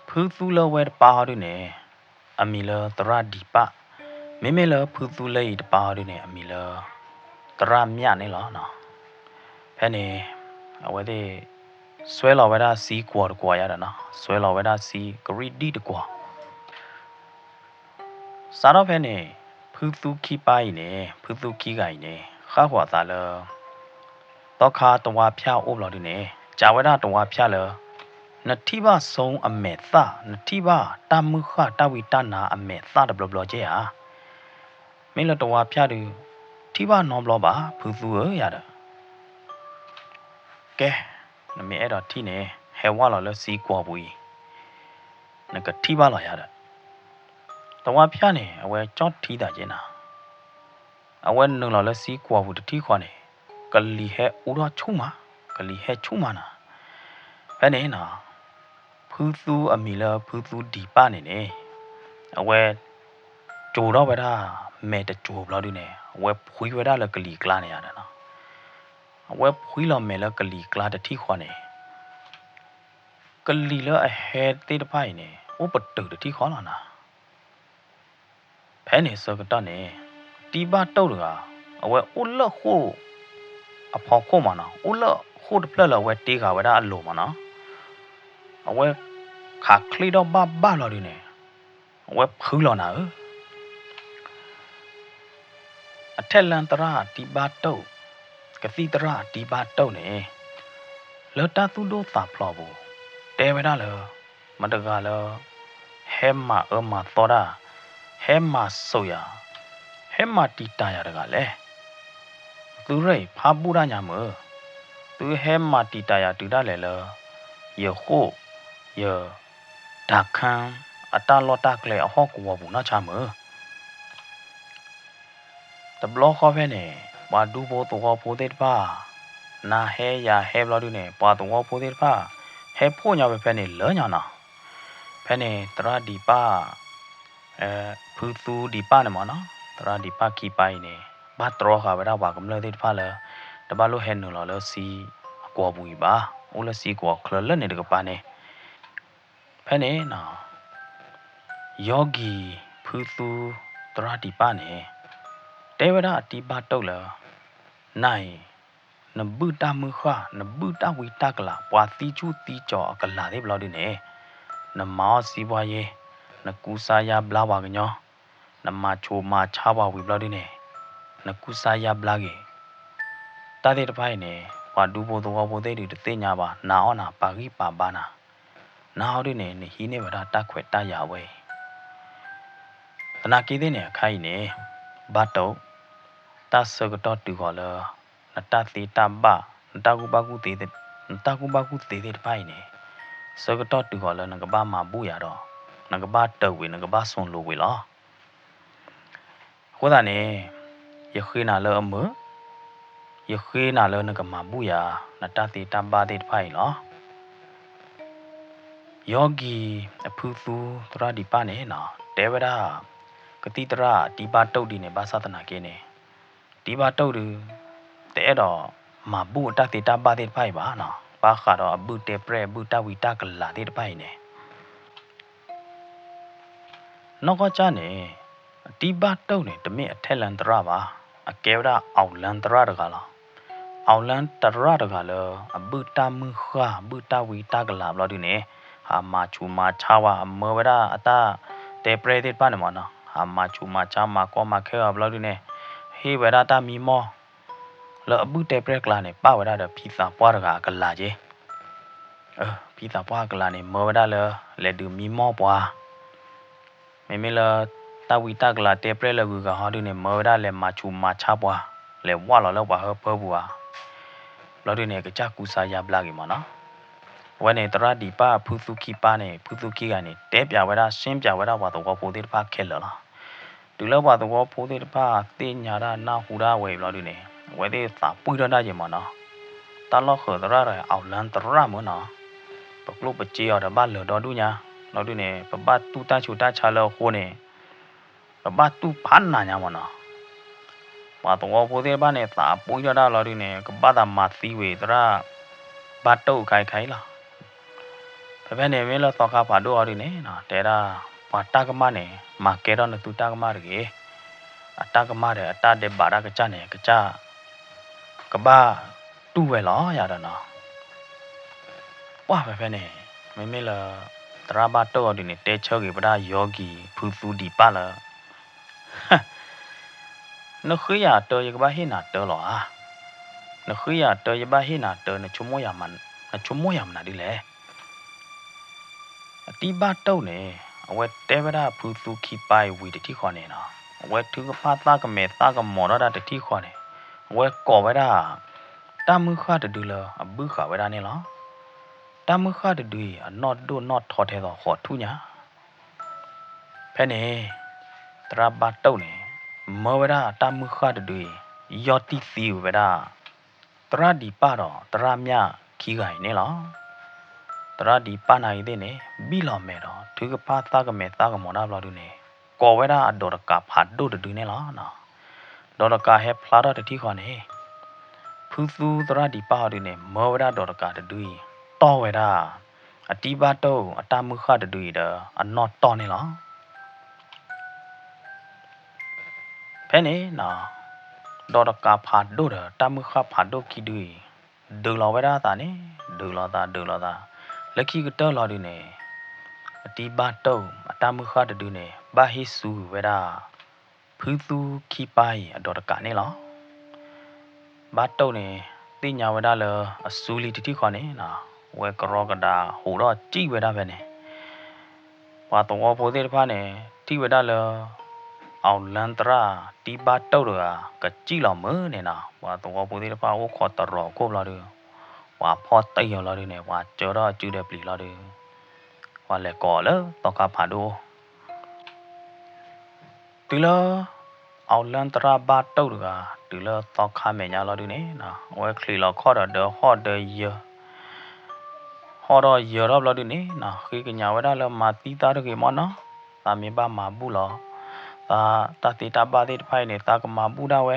ဖုသူလၢဝဲတပၢ်ဟီဒုန့ၣ် အမံၤလၢသရၣ်ဒံးပၣ်, မ့မ့ၢ်လၢဖုသူလၢအံၤတပၢ်ဟီဒုန့ၣ် အမံၤလၢ သရၣ်မျၣ်န့ၣ်လီၤ. ဖဲန့ၣ် အဝဲသ့ၣ် စွဲလီၤဝဲဒၣ်စံကွီၤတကွီၤယၤဒီးနီၤ, စွဲလီၤဝဲဒၣ်စံကရံၣ်ဒံၣ်တကွီၤ စးထီၣ်ဖဲန့ၣ် ဖုသူခံပၢ်အံၤန့ၣ် ဖုသူခံဂၤအံၤန့ၣ် ဃၣ်ဃီၤအသးလၢ သီခါတဝါဖၠၣ်အိၣ်ဘျီဒုန့ၣ် စံးဝဲဒၣ်တဝါဖၠၣ်လၢ နထံၣ်ဘၣ်ဆိအမဲာ်သၣ် နထံၣ်ဘၣ်တၢ်မုၢ်ဃၢ်တၢ်ဝံတၢ်နါအမဲာ်သၣ်တဘျီဘျီကဲဧါ. မ့ၢ်လၢတဝါဖၠၣ်ဒု ထံၣ်ဘၣ်နီတဘျီဘၣ် ဖုသူဧၢယၤဒီး ကဲ, နမ့ၢ်အဲၣ်ဒိးထံၣ်န့ၣ် ဟဲဝဲလီၤလၢစံကွီၤပူၤအံၤ နကထံၣ်ဘၣ်လီၤယၤဒီး တဝါဖၠၣ်န့ၣ် အဝဲကၠီၣ်ထံသးက့နၤ, အဝဲနုာ်လီၤလၢစံကွီၤပူၤတထံၣ်ဃီန့ၣ် ကလံၤဟဲအူထီၣ်ဆူၣ်မး, ကလံၤဟဲဆူၣ်မးနၤ. ဖဲန့ၣ်နီၤ ဖုသူအမံၤလၢဖုသူဒံးပၣ်န့ၣ်န့ၣ် အဝဲ ကၠိၤထီၣ်ဝဲဒၣ် မဲာ်တကၠိၤဘျီဒုန့ၣ် အဝဲဖှံဝဲဒၣ်လၢကလံၤကျါန့ၣ်ယၤဒီးနီၤ, အဝဲဖှံလီၤမဲာ်လၢကလံၤကျါတထံၣ်ဃီန့ၣ် ကလံၤလၢအဟဲသ့ၣ်တဖၣ်အံၤန့ၣ် အိၣ်ပတုာ်တထံၣ်ဃီလီၤနၤ. ဖဲန့ၣ်ဆၢကတီၢ်န့ၣ် တံၤဘၣ်တိၢ်တဂၤ အဝဲအိၣ်လၢဃိၣ်အဖီခိၣ်မးနီၤ, အိၣ်လၢဃိၣ်တဖျၢၣ်လၢအဝဲတ့ဃာ်ဝဲဒၣ်အလိၤမးနီၤ, အဝဲခးချ့ထီၣ်ဘၣ်ဘၣ်လီၤဒုန့ၣ် အဝဲဖှံလီၤနၤဧၢ အထဲလဲၣ်သရၣ်အတံၤဘၣ်တိၢ်, ကသံၣ်သရၣ်အတံၤဘၣ်တိၢ်န့ၣ် လၢတၢ်သူၣ်ဒိၣ်သးဖျိးပူၤ တဲဝဲဒၣ်လၢ မတၤတဂၤလၢ ဟဲမၤအၢမၤသီတၢ်, ဟဲမၤစိာ်ယၤ, ဟဲမၤတံာ်တာ်ယၤတဂၤလဲၣ်. သုရဲၣ်အံၤ ဖးဘူၣ်တၢ်ညါမုၢ်, သုဟဲမၤတံာ်တာ်ယၤတုၤဒၣ်လဲာ်လၢ ယဃိၣ်, ယ တၢ်ခၢၣ် အတၢ်လီၢ်တၢ်ကျဲအဟီၣ်ကဝီၤပူၤနီၢ်ဆါမုၢ်. တဘျီဃီဖဲန့ၣ် ပှၤဒူဖိသဝီဖိသ့ၣ်တဖၣ် နၤဟဲယၤဟဲဘျီဒုန့ၣ် ပှၤသဝီဖိသ့ၣ်တဖၣ် ဟဲဖှိၣ်ညီဝဲဖဲန့ၣ်လၢညါနီၤ. ဖဲန့ၣ်သရၣ်ဒံးပၢ် ဖုသူဒံးပၢ်န့ၣ်မ့ၢ်နီၤ သရၣ်ဒံးပၢ်ခံပၢ်အံၤန့ၣ် ဘၣ်တြီဃာ်ဝဲဒၣ်ပှၤကမျၢၢ်သ့ၣ်တဖၣ်လၢ တဘၣ်လိၣ်ဟဲနုာ်လီၤလၢစံအကွီၤပူၤအံၤဘၣ်. အိၣ်လၢစံကဝီၤချၢလၢန့ၣ်တကပၤန့ၣ်, ဖဲန့ၣ် ယီၢ်ကံၤဖုသူသရၣ်ဒံးပၢ်န့ၣ် တဲဝဲဒၣ်အတံၤဘၣ်တိၢ်လၢ နၤအံၤ နဘုၣ်တၢ်မုၢ်ဃၢ် နဘုၣ်တၢ်ဝံတၢ်ကလၤ ပှၤသံဆူၣ်သံကၠီၤအကလၤသ့ၣ်တဖၣ်လီၤဒုန့ၣ်, နမၤအီၣ်စံးပှၤယ့, နကူစါယါဘျါပှၤကညီ, နမၤဆူးမၤဆါပှၤဝံၤဘျီဒုန့ၣ်, နကူစါယါဘျါက့ၤ တၢ်သ့ၣ်တဖၣ်အံၤန့ၣ် ပှၤဒူဖိသဝီဖိသ့ၣ်ဒုတသ့ၣ်ညါဘၣ်, နာ်အီၣ်နၤ ပာ်ဂံၢ်ပာ်ဘါနၤ, နာ်အီၣ်ဒုန့ၣ် နဟံးန့ၢ်ဝဲဒၣ်တၢ်ခွဲးတၢ်ယာ်ဝဲအံၤ သနာ်က့သ့ၣ်န့ၣ် အခါအံၤန့ၣ် ဘၣ်တိၢ်, တၢ်ဆၢကတီၢ်တုၤဃီၤလၢ နတၢ်သ့တၢ်ဘၣ်, နတၢ်ကူၣ်ဘၣ်ကူၣ်သ့, နတၢ်ကူၣ်ဘၣ်ကူၣ်သ့သ့ၣ်တဖၣ်အံၤန့ၣ် ဆၢကတီၢ်တုၤဃီၤလၢနကဘၣ်မၤဘူၣ်ယၤဒီး နကဘၣ်တၢၢ်ဝံၤ နကဘၣ်စိၤလိၤဝံၤလီၤ. အဃိသတးန့ၣ် ယဃ့နၤလၢအမုာ်, ယဃ့နၤလၢနကမၤဘူၣ်ယၤ နတၢ်သ့တၢ်ဘၣ်သ့ၣ်တဖၣ်အံၤလီၤ. ယီၢ်ကံၤအဖုသူသရၣ်ဒံးပၢ်န့ၣ် တဲဝဲဒၣ် ကသံၣ်သရၣ်တံၤဘၣ်တိၢ်ဒ်န့ၣ် ဘၣ်ဆၣ်သနာ်က့န့ၣ် တံၤဘၣ်တိၢ်ဒု တအဲၣ်ဒိးမၤဘူၣ်အတၢ်သ့တၢ်ဘၣ်သ့ၣ်တဖၣ်အံၤဘၣ်နီၤ, ဘၣ်ဃးဒီးအဘုၣ်တဲပြဲၢ် အဘုၣ်တၢ်ဝံတၢ်ကလၤသ့ၣ်တဖၣ်အံၤန့ၣ် နီၢ်ကီၢ်ကၢ်န့ၣ် တံၤဘၣ်တိၢ်န့ၣ် တမ့ၢ်အထဲလၢသရၣ်ဘၣ်, အကဲဝဲဒၣ် အောင်လံ သရၣ်တဂၤလီၤ. အောင်လံ သရၣ်တဂၤလၢ အဘုၣ်တၢ်မုၢ်ဃၢ် ဘုၣ်တၢ်ဝံတၢ်ကလၤဘျီဒုန့ၣ် ဟးမၤဆူးမၤဆါဝဲ အမၢဝဲဒၣ်အတၢ်တဲပြဲၢ်သ့ၣ်တဖၣ်န့ၣ်မ့ၢ်နီၤ, ဟးမၤဆူးမၤဆါ မၤကီမၤခဲအီၤဘျီဒုန့ၣ် ဟ့ၣ်ဝဲဒၣ်တၢ်မံမီၢ် လၢအဘုၣ်တဲပြဲၢ်ကျါန့ၣ် ပာ်ဝဲဒၣ်ဒီးဖံသးပှၢ်တဂၤအကလၤက့ၤ ဖံသးပှၢ်အကလၤန့ၣ် မၢဝဲဒၣ်လၢ လဲၤဒုးမံမီၢ်ပှၤ, မ့မ့ၢ်လၢ တၢ်ဝံတၢ်ကလၤတဲပြဲၢ်လၢဂုၤဂၤဟီဒုန့ၣ် မၢဝဲဒၣ်လဲၤမၤဆူးမၤဆါပှၤ, လဲၤဝၢ်လီၤလၢပှၤဟၢဖၢပူၤဧါ, ဘျီဒုန့ၣ် ကစၢ်ကူစါယါဘျါက့ၤမ့ၢ်နီၤ. အဝဲန့ၣ် သရၣ်ဒံးပၢ်ဖုသူခံပၢ်န့ၣ် ဖုသူခံဂၤန့ၣ် တဲပၠးဝဲဒၣ် ရှင်းပၠးဝဲဒၣ်ပှၤသဝီဖိသ့ၣ်တဖၣ်ခဲလၢာ်လီၤ. တုၤလၢပှၤသဝီဖိသ့ၣ်တဖၣ်သ့ၣ်ညါဒၣ်နၢ်ဟူဒၣ်ဝဲအံၤဘျီဒုန့ၣ် အဝဲသ့ၣ်သးပှံၢ်ထီၣ်ဒၣ်က့ၤမ့ၢ်နီၤ, တၢ်လီၢ်ဃၢၤသရၣ်ဒီး အောင်လံ သရၣ်မ့ၢ်နီၤ, ပကျိၣ်ပစ့အီၤဒီးဘၣ်လၢာ်ဒီဒူၣ်ညါ, ဘျီဒုန့ၣ် ပဘၣ်တူၢ်တၢ်ဆူးတၢ်ဆါလၢအဃိန့ၣ် ပဘၣ်တူၢ်ဖးနးညါမ့ၢ်နီၤ. ပှၤသဝီဖိသ့ၣ်တဖၣ်န့ၣ် သးပှံၢ်ထီၣ်ဒၣ်လီၤဒုန့ၣ် ကဘၣ်သးမၤသံဝံၤသရၣ် ဘၣ်တိၢ်ခါအံၤခါအံၤလီၤ. ဖဲဖဲန့ၣ်မ့ၢ်လၢသီခါဖးဒိၣ်အီၤဒုန့ၣ် တဲဒၣ် ပှၤတၢ်ကမၣ်န့ၣ် မၤကဲထီၣ်နသုတၢ်ကမၣ်တဂ့ၤ, အတၢ်ကမၣ်ဒီးအတၢ်ဒဲးဘးတၢ်ကစၢ်န့ၣ် ကစၢ် ကဘၣ်တူၢ်ဝဲလီၤယၤဒီးနီၤ. ပှၢ်ဖဲဖဲန့ၣ် မ့မ့ၢ်လၢ သရၣ်ဘၣ်တိၢ်အီၤဒုန့ၣ် တဲဆၢက့ၤဝဲဒၣ်ယီၢ်ကံၤဖုသူဒံးပၢ်လၢ နဃ့ယၤအတၢ ယကဘၣ်ဟ့ၣ်နၤတၢလီၤဧါ. နဃ့ယၤအတၢ ယဘၣ်ဟ့ၣ်နၤတၢ နဆိကမိၣ်ယၤမ နဆိကမိၣ်ယၤမနုၤဒ်လဲၣ်. အတံၤဘၣ်တိၢ်န့ၣ် အဝဲတဲဝဲဒၣ်ဖုသူခံပၢ်အံၤဝံၤတထံၣ်ဃီန့ၣ်နီၤ, အဝဲထုကဖၣ်သးကမဲာ်သးကမီၤထီၣ်ဒၣ်တထံၣ်ဃီန့ၣ်, အဝဲကိးဝဲဒၣ် တၢ်မုၢ်ဃၢ်တဒုလၢအဘုၣ်ဃာ်ဝဲဒၣ်န့ၣ်လီၤ. တၢ်မုၢ်ဃၢ်တဒုအံၤ အနီၢ်ဒိၣ်နီၢ်ထီထဲသိးဃီးထူၣ်ညါ ဖဲန့ၣ် သရၣ်ဘၣ်တိၢ်န့ၣ် မၢဝဲဒၣ်တၢ်မုၢ်ဃၢ်တဒုအံၤ ယီၢ်တံၢ်သံဝဲဒၣ် သရၣ်ဒံးပၢ်ဒီးသရၣ်မျၢ်ခံဂၤအံၤန့ၣ်လီၤ. သရၣ်ဒံးပၢ်နာ်ဂ့ၤသ့ၣ်န့ၣ် ဘံၣ်လီၤမဲာ်ဒီး ထုကဖၣ်သးကမဲာ်သးကမီၤတၢ်ဘျီဒုန့ၣ် ကိးဝဲဒၣ်အဒိးတကးဖးဒိၣ်တဒုန့ၣ်လီၤ. ဒိးတကးဟဲဖျါထီၣ်တထံၣ်ဃီန့ၣ် ဖုသူသရၣ်ဒံးပၢ်အီၤဒုန့ၣ် မၢဝဲဒၣ်ဒိးတကးတဒုအံၤ တီၢ်ဝဲဒၣ် အတံၤဘၣ်တိၢ်အတၢ်မုၢ်ဃၢ်တဒုအံၤဒီးအနီၢ်တီၢ်န့ၣ်လီၤ. ဖဲန့ၣ် ဒိးတကးဖးဒိၣ်ဒီးတၢ်မုၢ်ဃၢ်ဖးဒိၣ်ခံဒုအံၤ ဒုးလီၤဝဲဒၣ်အသးန့ၣ် ဒုးလီၤသးဒုးလီၤသး လၢခံကတၢၢ်လီၤဒုန့ၣ် အတံၤဘၣ်တိၢ်အတၢ်မုၢ်ဃၢ်တဒုန့ၣ် ဘၣ်ဟ့ၣ်ဆူဝဲဒၣ် ဖုသူခံပၢ်အံၤအဒိးတကးန့ၣ်လီၤ. ဘၣ်တိၢ်န့ၣ် သ့ၣ်ညါဝဲဒၣ်လၢအစုလံတထံၣ်ဃီန့ၣ် ဝဲကရီကဒါဟူးထီၣ်စံၣ်ဝဲဒၣ်ဖဲန့ၣ် ပှၤသဝီဖိသ့ၣ်တဖၣ်န့ၣ် ထံၣ်ဝဲဒၣ်လၢ အောင်လံသရၣ်တံၤဘၣ်တိၢ်တဂၤ ကစံၣ်လီၤမုာ်န့ၣ်နီၤ ပှၤသဝီဖိသ့ၣ်တဖၣ်အိၣ်ခိးတရီၤခိၣ်ဘျီဒု ပှၤဖီၣ်တံၢ်အီၤဘျီဒုန့ၣ် ပှၤကၢထီၣ်အစုဒီးပျံၤဘျီဒု ပှၤလဲၤကိးအီၤလၢသီခါဖးဒိၣ် တုၤလၢ အောင်လံသရၣ်ဘၣ်တိၢ်တဂၤ တုၤလၢသီခါမဲာ်ညါလီၤဒုန့ၣ် အဝဲချံးလီၤခီၣ်ဒီးဒၢဟီၣ်ဒၢယၢၤ ဟီၣ်ဒီးယၢၤထီၣ်ဘျီဒုန့ၣ် ဃ့ကညးဝဲဒၣ်လၢမၤသံသးတဂ့ၤမနီၤ သးမ့ၢ်ဘၣ်မၤဘူၣ်လီၤ သးတၢ်သ့တၢ်ဘၣ်သ့ၣ်တဖၣ်အံၤန့ၣ် သးကမၤဘူၣ်ဒၣ်ဝဲ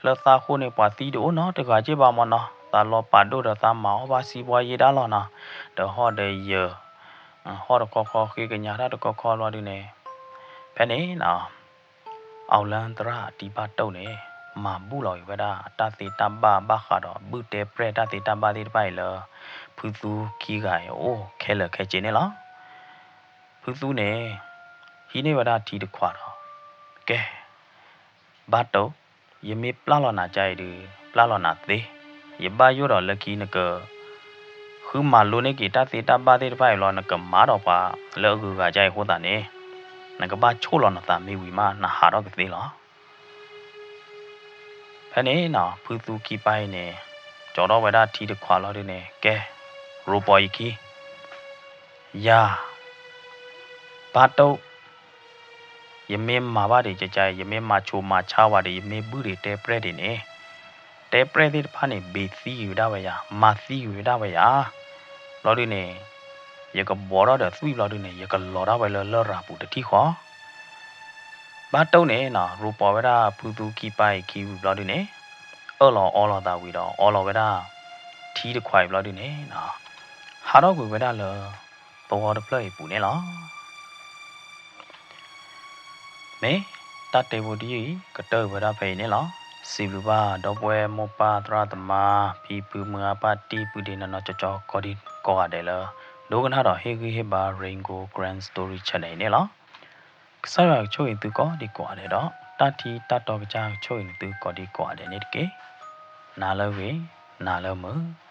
လၢသးဃိန့ၣ် ပှၤသံတအိၣ်နီတဂၤက့ဘၣ်မနီၤ သးလီၤပာ်ဒိၣ်ဒီးသးမၤအီၣ်ဘၣ်စံးဘှါယ့ၢ်ဒၣ်လီၤနီၤ, ဒီးဟီၣ်ဒီးယၢၤ, ဟီၣ်တခီခီဃ့ကညးတၢ်တခီခီဘျီဒုန့ၣ်, ဖဲန့ၣ်နီၤ အီလၢသရၣ်အတံၤဘၣ်တိၣ်န့ၣ် မၤဘူၣ်လီၤက့ၤဝဲဒၣ်တၢ်သ့တၢ်ဘၣ်ဘၣ်ဃးဒီး ဘုၣ်တဲပြဲၢ်တၢ်သ့တၢ်ဘၣ်သ့ၣ်တဖၣ်အံၤလၢ ဖုသူခံဂၤအံၤအအိၣ်ခဲလၢာ်ခဲဆ့န့ၣ်လီၤ. ဖုသူန့ၣ် ဟံးန့ၢ်ဝဲဒၣ်ထံတခွးဒီး, ကဲ ဘၣ်တိၣ်, ယမ့ၢ်ပျၢ်လီၤနၤကါအံၤဒီး ပျၢ်လီၤနၤသ့, ယဘၣ်ယိၣ်ဒီးလၢခံနက ဃုမၤလိန့ၢ်က့ၤတၢ်သ့တၢ်ဘၣ်သ့ၣ်တဖၣ်အံၤလီၤ နကမၤဒီးပှၤလၢအဂုၤအဂၤကါအံၤအဃိသတးန့ၣ်, နကဘၣ်ဆိၣ်လီၤနသးမ့ၢ်ဝံၤမး နဟးထီၣ်ကသ့လီၤ. ဖဲန့ၣ်နီၤ ဖုသူခံပၢ်အံၤန့ၣ် ကၠီထီၣ်ဝဲဒၣ်ထံတခွးလီၤဒုန့ၣ် ကဲ ရိပီၤယခံ ယၤ ဘၣ်တိၣ်, ယမ့ၢ်မၤဘၣ်ဒံးကကါအံၤ ယမ့ၢ်မၤဆိမၤဆါဝဲဒံး ယမ့ၢ်ဘုၣ်ဒံးတဲပြဲၢ်ဒံးန့ၣ်, တဲပြဲၢ်သ့ၣ်တဖၣ်န့ၣ် ဘ့ၤသံကွံာ်ဝဲဒၣ်ဝဲယၤ မၤသံကွံာ်ဝဲဒၣ်ဝဲယၤ, ဘျီဒုန့ၣ် ယကဘှီထီၣ်ဒီးသွံၣ်ဘျီဒုန့ၣ် ယကလီၤဒၣ်ဝဲလၢလရာ်ပူၤတထံၣ်ဃီ ဘၣ်တိၣ်န့ၣ်နီၤ ရိပီၤဝဲဒၣ်ဖုသူခံပၢ်အံၤခံဝံၤဘျီဒုန့ၣ်, အၢၣ်လီၤအီလီၤသးဝံၤဒီး အီလီၤဝဲဒၣ်ထံတခွးအံၤဘျီဒုန့ၣ်နီၤ, ဟးထီၣ်ကွံာ်ဝဲဒၣ်လၢ သဝီတဖျၢၣ်အံၤပူၤန့ၣ်လီၤ. မ့ၢ်တၢ်တဲဖိတယုၢ်အံၤ ကတၢၢ်ဝဲဒၣ်ဖဲအံၤန့ၣ်လီၤ. စံးဘျုးဘၣ်ဒီပုၢ်ဝဲၢ်မိၢ်ပၢ်သရၣ်သမါ ဖံဖုမုၢ်အါပၢ်တံၢ် ပုၢ်ဒ့နနီၢ်ကၠီကၠီ ကိးဒံကိးဂၤဒဲးလၢ ဒိကနၣ်ဒီးဟ့ၣ်ဂံၢ်ဟ့ၣ်ဘါ Rain Gold Grand Story Channel အံၤန့ၣ်လီၤ. ကစၢ်ယွၤကဆိၣ်ဂ့ၤသုကိးဒံကိးဂၤဒဲးဒီး တၢ်ထံတၢ်တီကစၢ်ကဆိၣ်ဂ့ၤနသုကိးဒံကိးဂၤဒဲးန့ၣ်တက့ၢ်. နၤလၢဂ့ၤ, နၤလၢမုာ်.